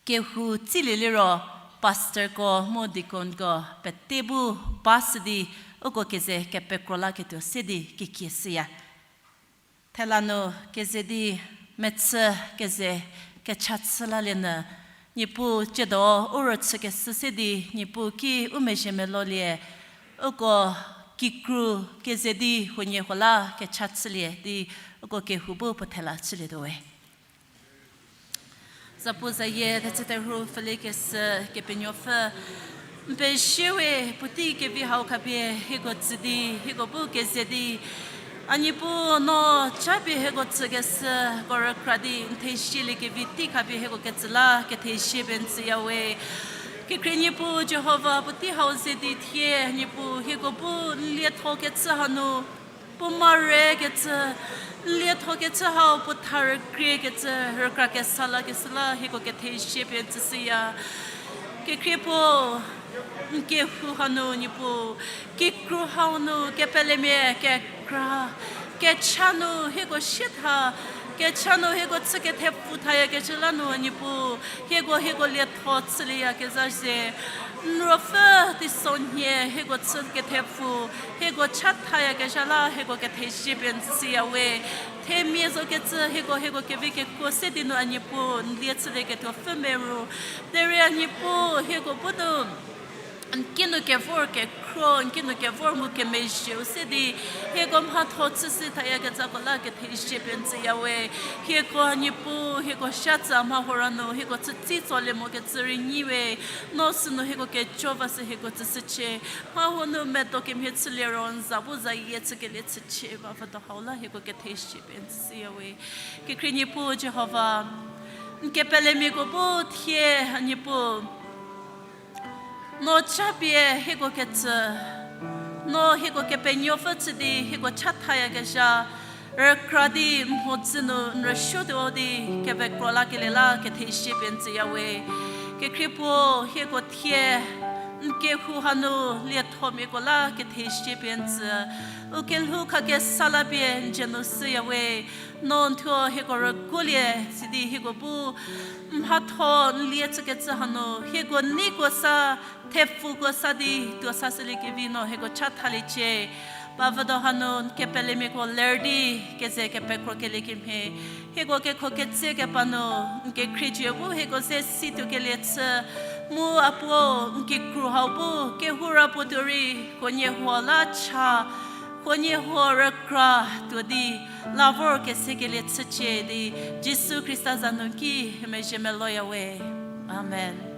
kehou tsilie liro pastorko mu deaconko pete bu ba shü di uko keze kepekro laketuo se di kekie shüya. Thela nu keze di mechü keze kecha chü lalie nyü, Niepuu tsiedo u rüchükeshü se di Niepuu ki u mezhie melolie, uko kikru keze di huoniehuo la kecha chülie di uko kehou bu puo thela chülietuo we. Zapu zayie thechü terhu pfüliekeshü Kepenuopfü, n pezie we puotei kevi hau khapie hieko tsü di, hieko bu keze di, a Niepuu no japie hieko tsükeshüko rükra di n thezielie kevi tei khapie hieko ketsü la kethezie pie n tsüya we. Kekhrie Niepuu Jihova, puotei hau ze di thie Niepuu hieko bu n lietho kechü hanu puo mare kecü, n lietho kechü hau puo tha rükrie kecü, rükra kesa lakeshü la hieko kethezie pie n tsüshüya. Kekhrie puo, n kehou hanu Niepuu, kikru hau nu kepelemia kekra, kecha nu hieko sie tha, kecha nu hieko chü kethepfu thayakecü la nu Niepuu, hieko hieko lietho chülieyakezha ze, n ruopfü teisonhie hieko chü kethepfu, hieko chathayakezha la hieko kethezie pie n tsüshüya we. Themia zo kecü hieko hieko kevi kekuo se di nu a Niepuu n lie chülieketuo pfü meru. Derei a Niepuu hieko bu nu n kinu kevor kekhro, n kinu kevor mu kemezhieu se di, hieko mhatho chüshü thayakecüko la kethezie pie n tsüya we. Hieko a Niepuu, hieko sha tsü mha hora nu hieko chütsi tsolie mokecü rei nyi we. No sünu hieko kejo va sü hieko tsüshücie. Mha huo nu medo kemhie chülie ro n za bu zayie chükelie chücie ba vüdo hau la hieko kethezie pie n tsüshüya we. Kekhrie Niepuu Jihova, n kepelemiako bu thie a Niepuu, no japie hieko ketsü, no hieko Kepenuopfü chü di hieko chathayakezha, rükra di mhodzü nu n rüsuotuo di kevekro lakelie la kethezie pie n tsüya we. Kekhrie puo hieko thie n kehou hanu liethomiako la kethezie pie n tsü. U kelhou khakesa la pie n dzie nu shüya we. No n thuo hieko rüguolie sidi hieko bu mhatho n lie chükecü hanu hieko neiko sa, thepfuko sa di tuo sashüliekevi no hieko chathaliecie. Ba vüdo hanu n kepelemiako ler di keze kepekrokelie kemhie, hieko kekho ketsekepa nu n kekhriejie bu hieko ze si tuokelie chü, mu a puo n kikru hau bu kehoura puo tuo rei huoniehuo la cha, huoniehuo rükra tuo di la vor kesekelie chücie di Jisu Khrista za nu ki mezhie meloya we. Amen.